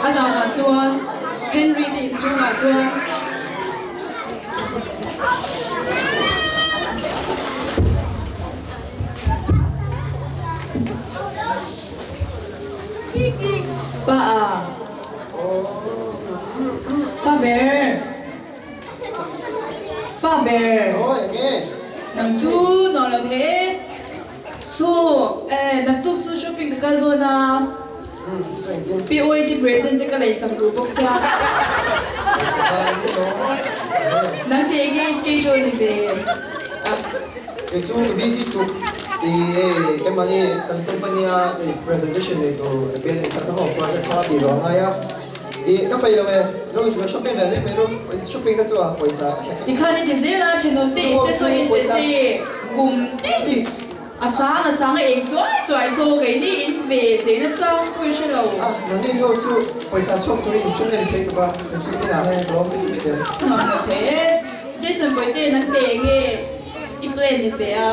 A zanah chuan Henry te inchhungah chuan. Pa a. Pa ber. Pa ber. Nang chu nuam lo thei e. Chu e naktuk chu shopping ka kal dawn a. POET present te ka lei sak duh bawk sia. Nang te enge i schedule ni ve? Kei chu ka busy tuk i hei keimahni kan company a presentation nei tur bial nei khat ho project kha tih zawh a ngai a i ka peih lo e lo in shopping ve mai mai rawh shopping na chu a pawisa Tikhan i ti zel a thenawm te in te saw in pe che kum tin. A sang a sang a eng chuai chuai saw keini in ve chei na chang pawh i hre lo. A, nangni ho chu pawisa chhuak turin in hre reng thei tuk a, kan chu inah hian lawm bik bik em? Nuam lo thei e. Jason Bawihte nang te enge i plan ni ve a?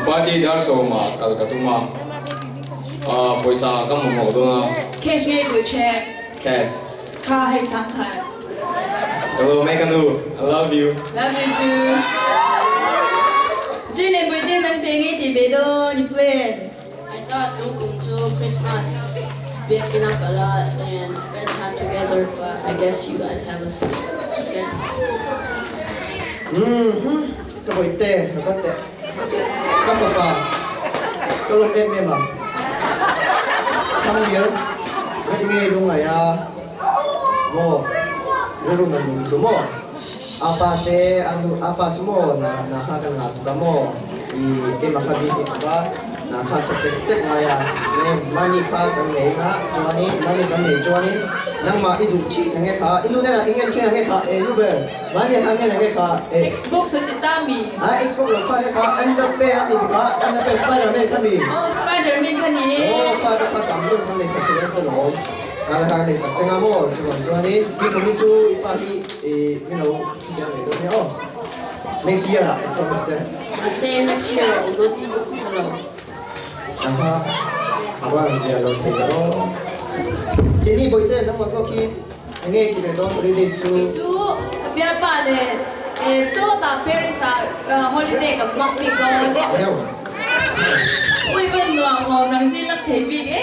Party dar sawmah kal ka tum a, pawisa ka mamawh dawn a. Cash ngei duh che? Cash. Kha hei sang khan. Ka lo mai ka nu, I love you. Love you too. Jay leh Bawihte nang te ngei tih ve dawn i plan. I thought no kum chu Christmas biakinn a kal a and spend time together but I guess you guys have a schedule. Umm ka Bawihte ka kal teh. Ka fapa ka lawm em em a. Thangbial ka ti ngei lungngaih a maw rilru na lung chu maw apa te anu apa chu maw na na kha kan ngah tuk a maw i keimah kha busy tuk a na kha thawk tek tek ngai a nge money kha kan nei nga chuanin money kan nei chuanin nangmah i duh chih na nge kha i nu hnenah i ngen ṭhen a nge kha e nu ber Mahni a ngen a nge kha e. Xbox an ti ta mi? A Xbox lo kha nge kha Mbappe a ti kha Mbappe Spider Man kha mi. Aw Spider Man kha ni e. Aw kha te kha tam deuh kan nei sak thei ang che lawm. Kha te kha kan nei sak che nga maw chuvang chuanin mi kum hi chu i pa hi i min lo thu chiang ve dawn nia aw. Next year ah i promise che. Mahse next year a awm dawn tih ka hre lo. Aha a van zia lo thei aw. Jenny Bawihte nangmah zawk hi. Enge i ti ve dawn holiday chu? Kei chu ka bialpa nen sawtah Paris ah holiday kan hmang bik dawn. Ui van nuam aw nang chi lak thei bik e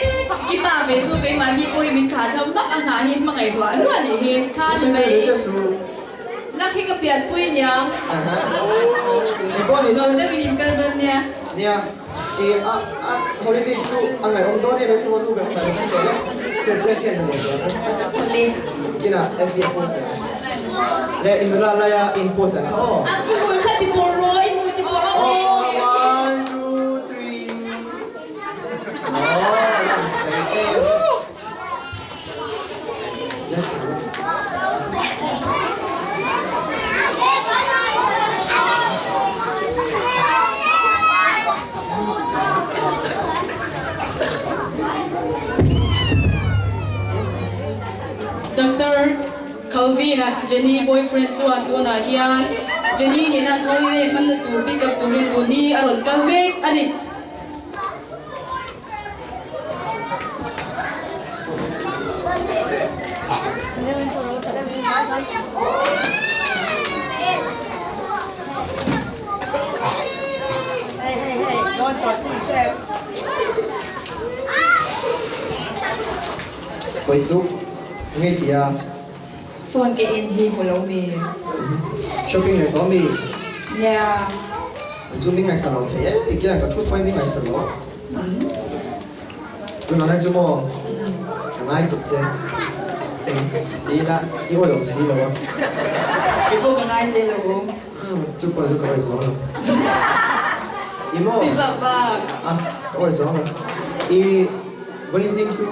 i pa ve chu keimahni pawh hi min thlah tham vak a hnah hi hmangaih ruah ruah nih hi. Kha ni mai. Lak hi ka pianpui niang. Nuam deuhin in kal dawn nia. Nia i a a holiday chu a ngaihawm dawn em em chu nu ber kha chu teh che selfie an nei dawn Holi kina FB a post leh le in nula laia in post an kha aw. I hmui kha ti bawr rawh i hmui ti bawr rawh. One two three aw lang sei em. Doctor Calvin-a Jenny boyfriend chuan tunah hian Jenny nena an holiday hmanna tur pick up turin tun hi a rawn kal mek a ni. Pawisup ngei tia. Phone ke en hi hmu lo mi. Shopping leh tawh mi. Nia. Chu mi ngaihsa lo thei e, tikhian ka thut mai mi ngaihsa lo. Tunah hian chu maw ka ngai tuk che ti ila i awi awm si lo a. Kei pawh ka ngai che lo. Chu pawh chu ka awi chuang lo. I maw? Ti bak bak. A ka awi chuang lo. I vawiin zing chu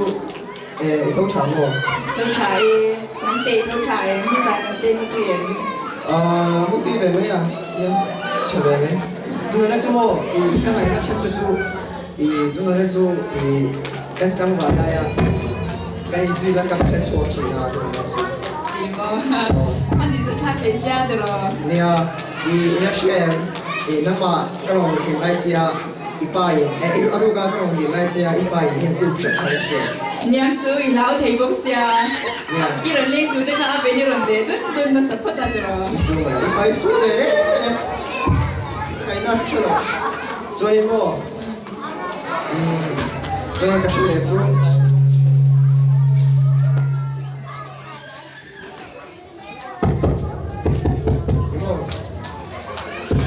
i tho tha maw? Tho tha e, kan tei tho tha em, nizan kan tei nupui em? Ah, mu tui ve mai a, nia, tha ve mai. Tunah chu maw i ka ngaihna chhan che chu i tunah chu i kan tlangval laia kan inzui khan ka hre chhuak thin a tunah chu. Ti maw? A ni chu thlak thei sia tiraw? Nia, i ila hria em? I nangmah ka rawn hrilh lai che a, i pa in, eh i a ruka ka rawn hrilh lai che a, i pa in hian up hrep kha a che. Niang chu i hlau thei bawk sia, Nia. i rawn leng tu te kha a pen i rawn ve dun dun hmasa phawt a tiraw? Chu chu mai, i pa i sual ve reng reng e. Ka ngaihna hre lo. Chuanin maw, umm, chuanin ka hrilh leh chu.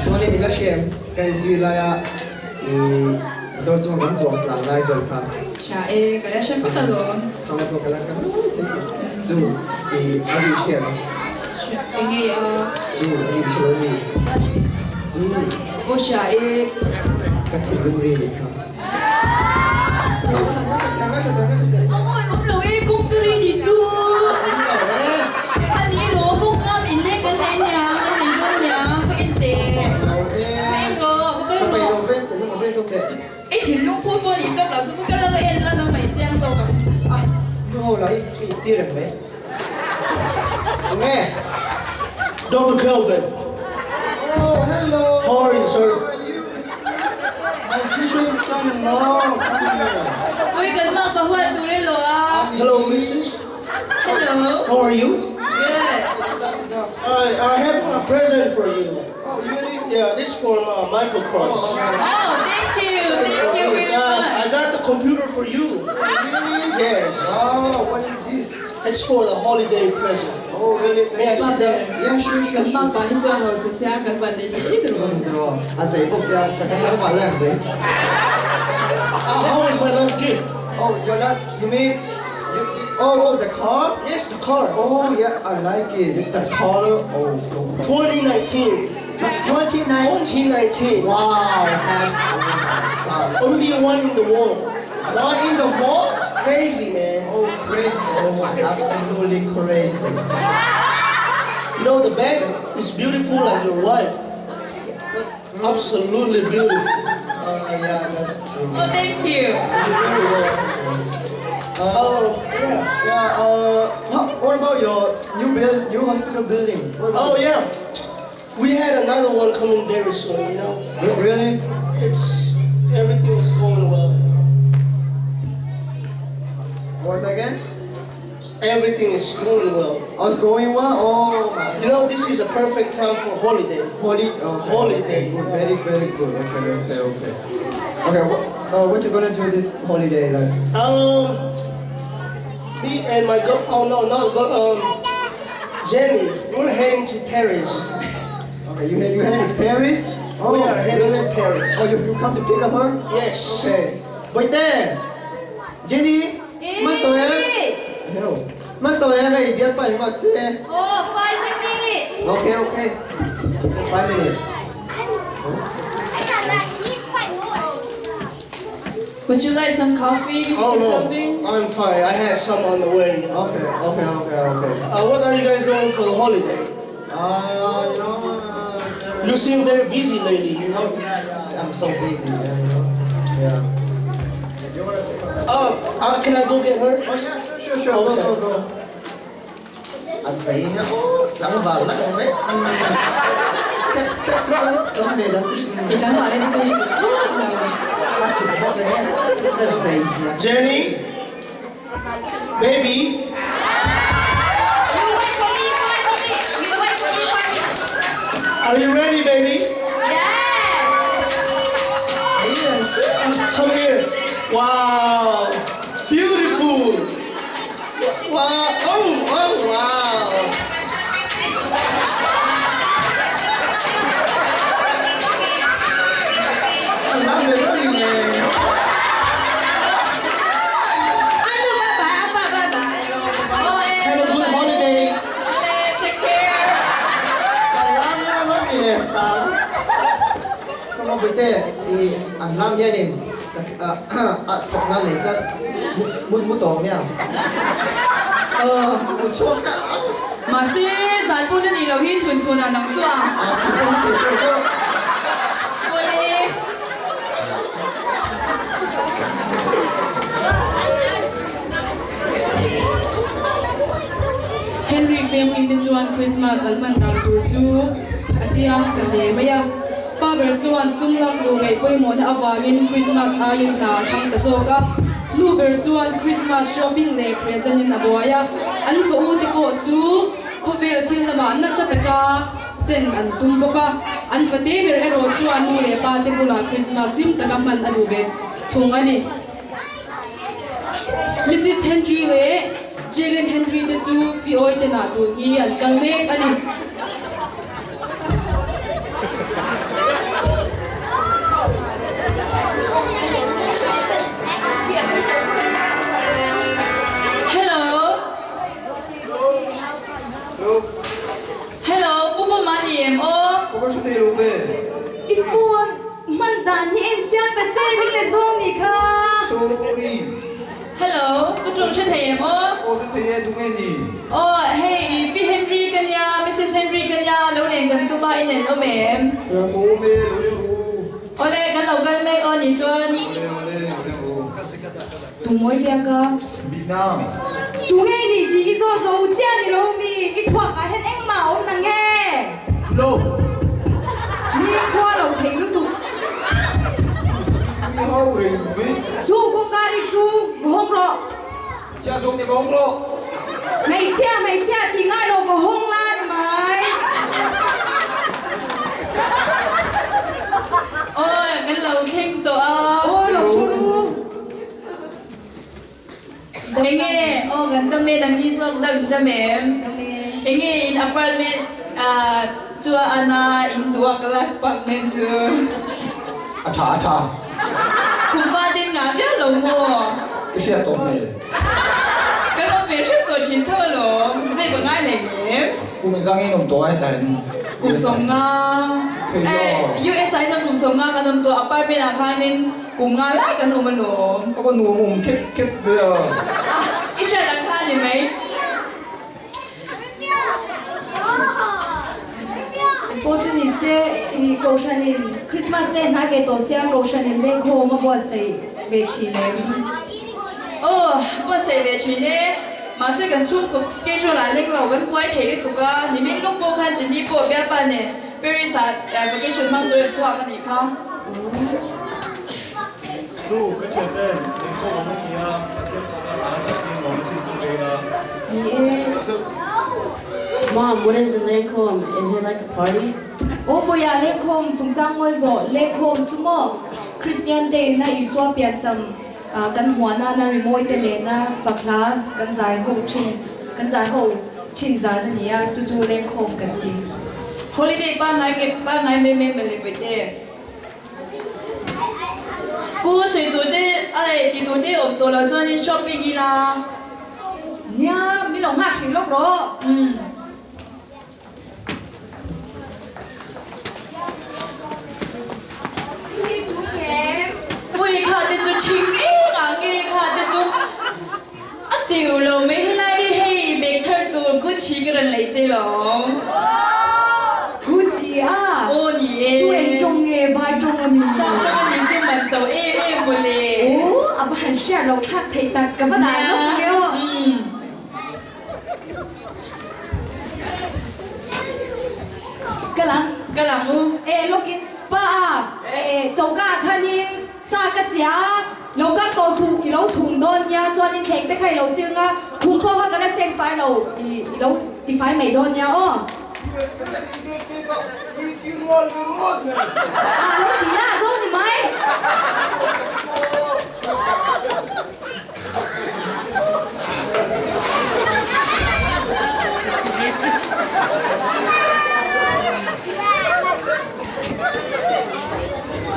Chuanin i la hre em? Ka inzui laia i motor chunga kan chuang tlang lai vel kha. Hria e, ka la hre vek alawm. Thang pawh ka la hre mai thei tih. Chu i a ri hria em? Hria e ngei a. Chu a ri hre lo mi? Chu. Aw hria e. Ka thinlung ri nih kha. Awi awm lo e kawngka ri nih chu. Awm lo e. A ni lo kawngka in leng kan nei nia kan nei dawn nia ka en teh. Awm lo e. Ka en rawh ka kal Ka peih rawh. lo ven teh nang ven tawk teh. I thinlung phu pawh nih tawk lo chu ka kal a ka en la nang mai chiang zawk ang. Ah nu ho lah hi ka intir reng mai. Tunge? Doctor Kelvin. Oh hello. How are you sir? How are you Mister? My future son-in-law come here. Pui kan mak pa huat tur e lo a. Hello Missus. Hello. How are you? Good. Sit down sit down. I I have a present for you. Oh really? Yeah, this from Michael Cross. Oh thank you thank you very I much. got the computer for you. Really? Yes. Wow, what is this? It's for the holiday present. Oh really? May I sit down? Yeah, sure sure Kan sure. mak pa hi chuan hausa sia kan van nei thei tur. A zei bawk sia, ka ka tlangval lai ang mai. How was my last gift? Oh, your last, you mean, you, oh, oh, the car? Yes, the car. Oh yeah, I like it. The color, oh so cool. 2019. 2019? 2019. Wow, that's, oh my God. Only one in the world. One in the world? It's crazy, man. Oh, crazy. Oh, absolutely crazy. You know, the bag is beautiful like your wife. Absolutely beautiful. Yeah, that's true. Oh thank you. Very well. Oh, yeah. Yeah, what about your new build, new hospital building? What about Oh, yeah. We had another one coming very soon, you know. Really? It's, everything is going well. Once again? Everything is going well. Oh, it's going well? Oh, my. You know, this is a perfect time for holiday. Holiday? Okay. Holiday. Good, very, very good. Okay, okay, okay. Okay, what you going to do this holiday? Like? Me and my girl, oh no, not girl, Jenny, we're heading to Paris. Okay, you heading to Paris? Oh, We are heading to really? Paris. Oh, you come to pick up her? Yes. Okay. Wait there! Jenny! Ê! Hello. Mang tôi em ấy biết phải mà chứ. Oh, 5 minutes. Okay, okay. 5 minutes. Would you like some coffee, Mr. Oh no, Kelvin? I'm fine. I had some on the way. Okay, okay, okay, okay. What are you guys doing for the holiday? You know. You seem very busy lately, you know? Yeah, yeah. I'm so busy, yeah, you know. Yeah. Can I go get her? Oh yeah, sure, sure, sure. Go, Okay. go, go. À, giấy nhá. Ô, chẳng vào lại không đấy. Thì chẳng vào lên chơi. Jenny, baby. You wait for me 5 minutes. You wait for me 5 minutes. Are you ready, baby? Yes. Come here. Wow, beautiful. Wow. Oh, oh, wow. Have a good holiday. Take care. Come on, with it. I'm not getting. Thọc nan này chắc muốn muốn tổ nha. Mà xí tlan pawh na nih loh hi chhun chhun ah nang chu a. Ah chhun pawh hi thei tawh tawh. Awle. Henry family te chuan Christmas an hman dan tur chu a chiang ta hle mai a. Pa ber chuan sum lak duh ngaih pawimawhna avangin Christmas aiin hna a thang ta zawk a. Nu ber chuan Christmas shopping leh present in a buai a. An fa u te pawh chu khawvel thil lamah nasa taka chen an tum bawk a. An fate ber erawh chuan nu leh pa te bulah Christmas hlim taka hman a duh ve thung a ni. Mrs Henry leh Jalen Henry te chu Pi Awi te nah tun hi an kal mek a ni. Hello. Hello, Pu Khuma ni em aw? I phone hman dan hi en chiang ta che ring leh zawng nih kha. Sorry. Hello, ka ṭawng hre thei em aw? Aw hre thei e, tunge ni? Aw, hei i Pi Henry ka nia, Missus Henry ka nia, lo nen kan tum a, i nen awm em? Aw ka awm e, lo leng u. Awle, kan lo kal mek aw ni chuan. Awle, awle, lo leng u. Tumawi biak a. Vietnam. Tunge ni tih i zawh zo chiah ni lo mi, i thluak ah hian engmah a awm na nge? Lo. Ni khua lo thei lutuk. Mi ho reng mai. Chu kawngka rik chu va hawng rawh. Chhia zawng ni va hawng rawh. Hmeichhia hmeichhia tih ngai lo va hawng la ni mai. Aw kan lo thleng tawh a. Aw lo thu lu. Enge aw kan dam e nang ni zawk dam dam em? Enge in apartment ah chu a an a in duh a class apartment chu. A tha a tha. Khum fa din ngah viau lo maw? I hriat tawh hmel. Kan awm ve hrep tawh thin tho alawm, zai ka ngai hlei em? Kum engzah nge in awm tawh a hetah hian? Kum 50, US ah hi chuan kum 50 kan awm tawh, apartment ah khanin Kum nga lai kan awm alawm. Ka va nuam awm khep khep ve a. A, i hriat ang kha a ni mai. Pawh chu ni se, i Kohhranin Christmas te hnai ve tawh sia Kohhranin lengkhawm a buatsaih ve thin em? Aw, buatsaih ve thin e. Mahse kan chhungkawp schedule ah leng lo kan buai thei lutuk a, nimin lawk pawh khan Jenny pawh bialpa nen Paris ah vacation hmang tur a chhuak a nih kha. Nu, ka thian ten engkhawm awm a ni a, Pathian sawmna hla a chak in lawm a sin tum ve ila. Ni e. Mom, what is a lengkhawm? Is it like a party? Aw Puia, lengkhawm chungchang ngawi zawh, lengkhawm chu maw Kristian te ina Isua piancham kan hmuah nana rimawi te lehna fak hla kan zai ho thin, kan zai ho thin zan a ni a, chu chu lengkhawm kan ti. Holiday pangngai nge pangngai mai mai mawle Puite. Ku sawi tur te ai ti tur te awm tawh loh chuanin shopping ila. Nia, min lo nghak hrilh lawk rawh. Umm. Ui kha te chu thing eng ah nge kha te chu a tiu lo mai helai hi hei bag thar tur Gucci ka rawn lei che lawm. Gucci a? Aw ni e. Chu eng tawng nge vai tawng a mi? Sap tawng a ni chu man to em em mawle. Aw a va han hriat loh thlak theih tak ka va dah lawk nge aw. Ka lang. Ka lang u. E lawkin pa a e choka ah khanin sa ka chia a, lo kal tawh suh i lo chhung dawn nia chuanin thleng te kha i lo sil nga khum pawh kha ka la seng fai lo i lo ti fai mai dawn nia aw. A lo ti la zo ni mai.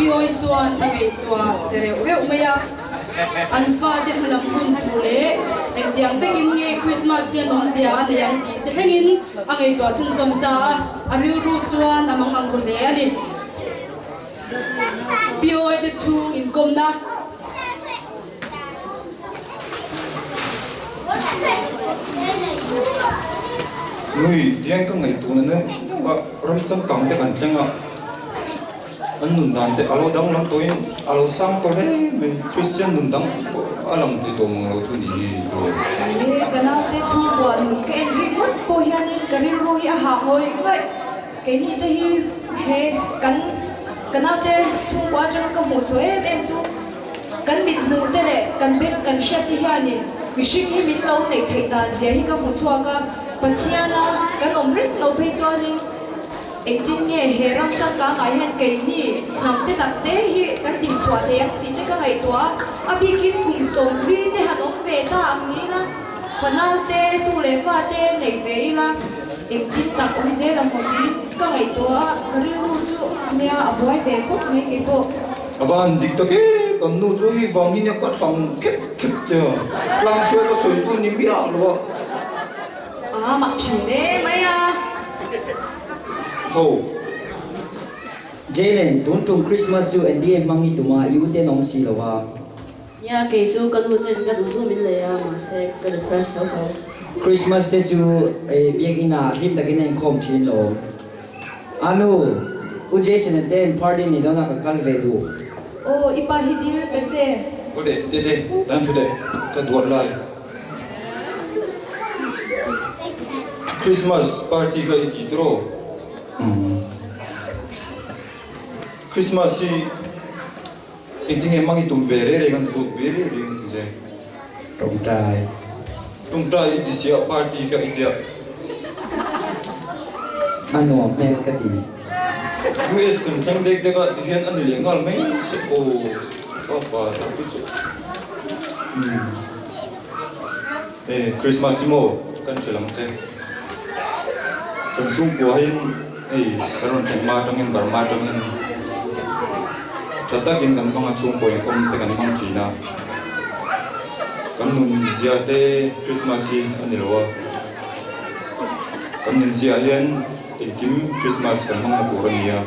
Piawi chuan a ngaihtuah ta reuh reuh mai a, an fate hmalam hun tur leh engtiang takin nge Christmas hian awmzia a nei ang tih te thlengin a ngaihtuah chhunzawm ta a, a rilru chuan a mang ang ru hle a ni. Piawi te chhung inkawmna. Nui dian ka ngaihtuahna neuh neuh a, ram changkang te kan thleng a, an nun dan te a lo danglam tawhin a lo sang tawh hle mai, Kristian nun dang pawh a lang thei tawh mang lo chu ni hi tawh. He ka naute chhungkua nun ka en ringawt pawh hianin ka rilru hi a hah ngawih ngawih. Keini te hi he kan ka naute chhungkua atanga ka hmuh chhuah em em chu kan mit hmuh te leh kan beng kan hriat te hianin mihring hi min lo neih theih dan zia hi ka hmu chhuak a, Pathiana kan awm reng lo phei chuanin engtin nge he ram changkangah hian keini hnam te tak te hi kan dinchhuah thei ang tih te ka ngaihtuah a, a bikin kum sawmli te han awm ve ta ang ni ila fanau te tu leh fa te neih ve ila. Engtin tak awm zel ang maw tiin ka ngaihtuah a, ka rilru chu nia a buai ve khawp mai kei pawh. A va han dik tak e, kan nu chu hei vang hi nia ka thlang khep khep che a, tlang hriat a sawi chu ni miah lo a. A mak thin e mai a. Ho. Jaylen, tun tum Christmas chu NBA hmang i tum a, i u ten awm si lo a. Nia, kei chu ka nu ten ka duh duh min lei a, mahse ka depressed tho tho. Christmas te chu biakinn ah hlim takin a inkhawm thin lo. Anu, U Jason a ten party nei dawn a ka kal ve duh. Aw, i pa hi dil ta che. Aw teh, teh teh, tan thu teh, ka duat lai. Christmas party kha i ti tawh? Umm. Christmas hi. Engtin nge hmang i tum ve reh reng an zut ve reh reng ti che. Tawngtai. Tawngtai i ti sia party kha i tia. A nuam hmel ka ti. US kan thleng dek dek a ti hian a ni leh nghal mai se aw papa tak hi chu umm e Christmas hi maw kan hre lang che kan chhungkua hian Hei kan rawn thleng hma atangin Burma atangin tha takin kan hmang a, chhungkaw inkhawm te kan hmang thin a, kan nun zia te Christmas hi a ni lo a, kan nun zia hian engkim Christmas kan hmang na tur a ni a,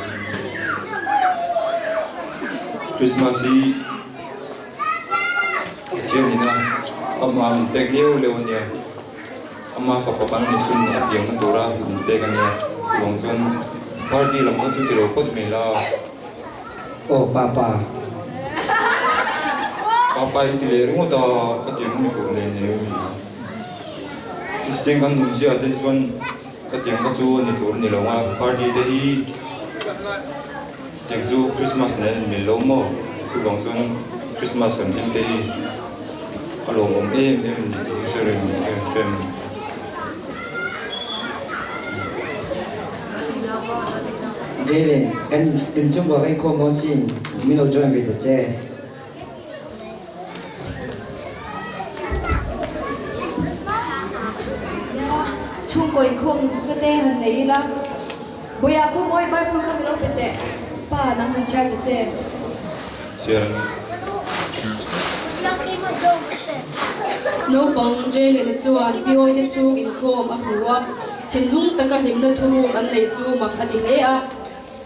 Christmas hi Pathian ina amah min pek leu leu a nia. Ama fapa kan ni sum a piangna tura min pek a nia, chuvang chuan party lam kha chu ti lo phawt mai la. Aw papa. Papa i ti leh ringawt a, ka tiang ni tur nei nei a mi. Kristian kan nun zia te chuan ka tiang kha chu a ni tur a ni lo a, party te hi tiang chu Christmas nen an mil lo maw, chuvang chuan Christmas kan thleng te hi. A lawmawm em em ni tih hi hre reng em em. Jaylen, kan kan chhungkua ka inkhawm dawn sin, min lo join ve ta che. Chhungkaw inkhawm na te han nei ila, Bawiah khaw mawi Bible kha min lo pe teh, pa nang han chhiar ta che. Chhiar. Naupang Jaylen-a chuan Piawite chhung inkhawm a hmu a, thinlung taka hlimna thuruk an nei chu mak a ti hle a.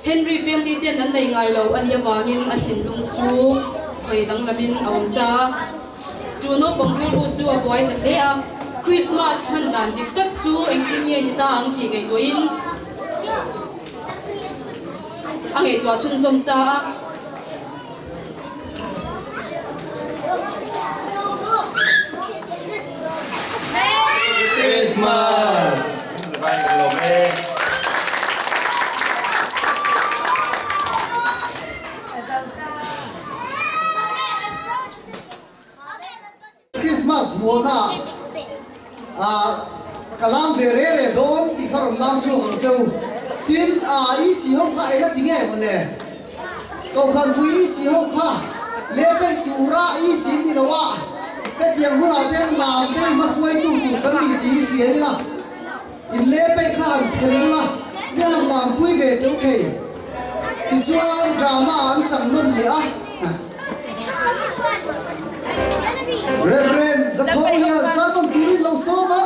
Henry family ten an nei ngai lo a nih avangin a thinlung chu hawi danglamin a awm ta a. Chu naupang rilru chu a buai ta hle a, Krismas hman dan dik tak chu engtin nge ni ta ang tih ngaihtuahin a ngaihtuah chhunzawm ta a. Christmas! Christmas muahna ah ka lam ve re re dawn tih kha rawn lam chhuak ang che u. Tin, EC ho kha eng a ti nge mawle? Kohhran pui EC ho kha leh peih tura EC ni lo a, hetiang hunah te hian lam te i hmahruaitu tur kan ni tih hi hria ila, in leh peih kha han phelh ula, mi han lampui ve teuh thei. Tichuan drama an chang nawn leh a. Reverend Zathawng hian sermon turin lo sawm a,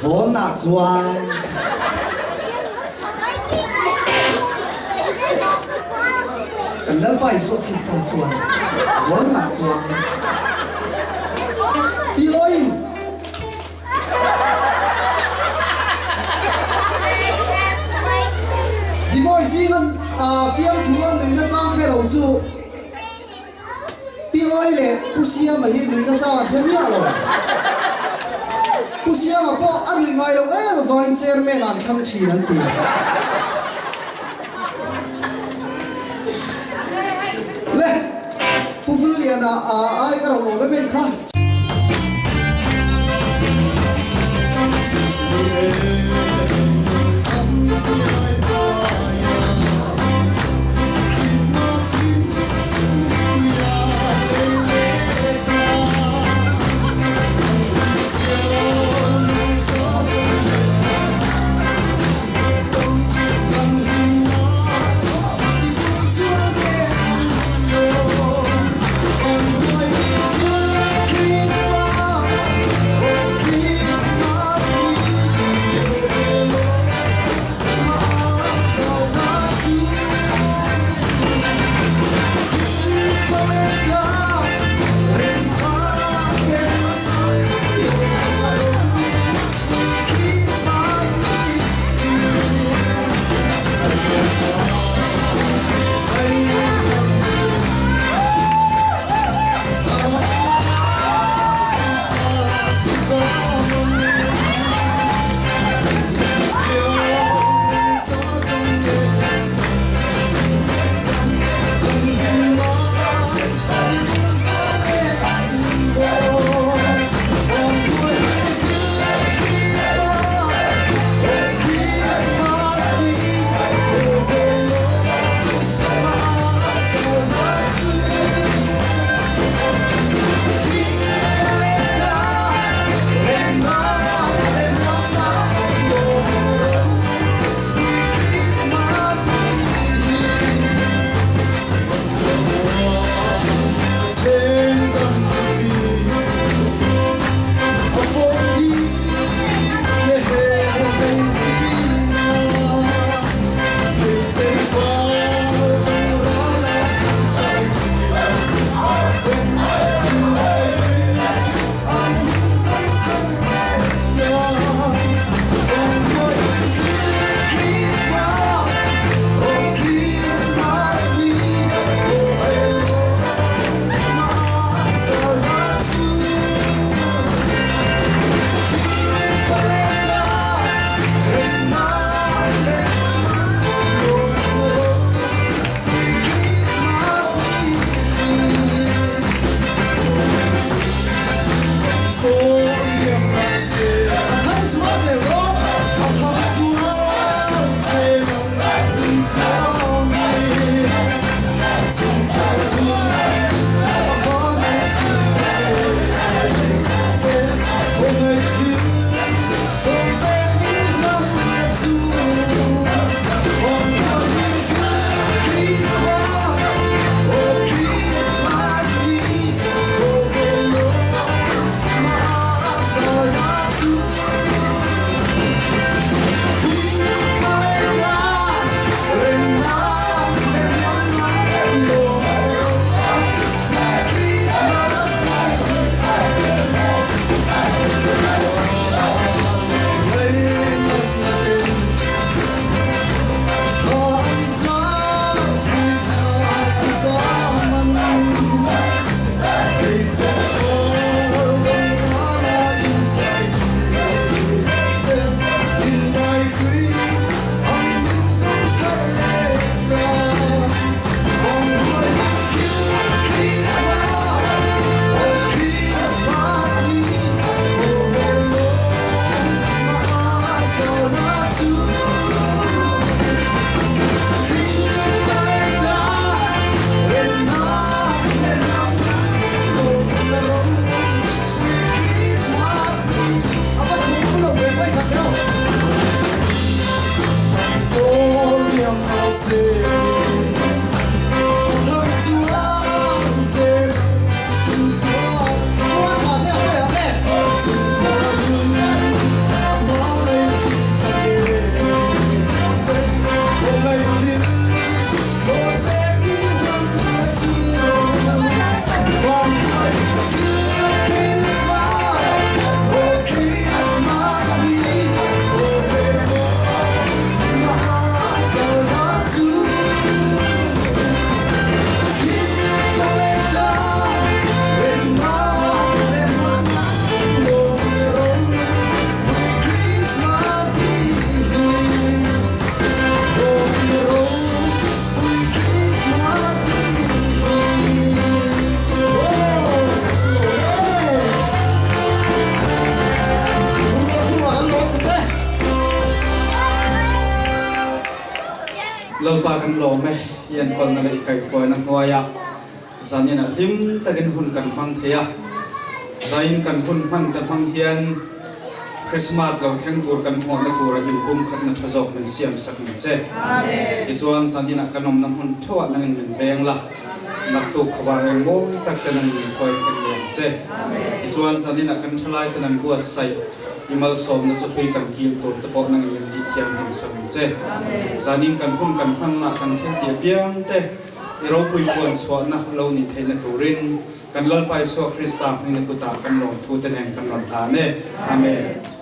Vawnah chuan kan Lalpa Isua Krista chuan vawnah chuan Pi Oin. Fiamthu a nuihna chang hre lo chu Pi Awi leh Pu Siama hi nuihna chang an hre miah lo. Pu Siama pawh a nuih ngai lo em avangin chairman ah an thlang thin an ti. Le, Pu Vulliana ai ka rawn awm em en kha. Lalpa kan lawm e, i enkawlna leh i kaihhruaina hnuaiah zanin ah hlim takin hun kan hmang thei a. Zain kan hun hman te hmang hian Krismas lo thleng tur kan hmuahna tura inpumkhatna tha zawk min siam sak ang che. Tichuan zanin ah kan awmna hmun theuhah nangin min veng la, naktuk khawvar eng mawi tak te nangin min hruai thleng leh ang che. Tichuan zanin ah kan thalai ten an buatsaih I malsawmna chu hlui kan kil tur te pawh nangin min tih thiam hlim sak ang che. Zanin kan hun kan hmanna kan thil tih apiang te i ropui puan chhuahna lo nih theihna turin kan Lalpa Isua Krista hmingna kutah kan lawmthu te nen kan rawn hlan e. Amen.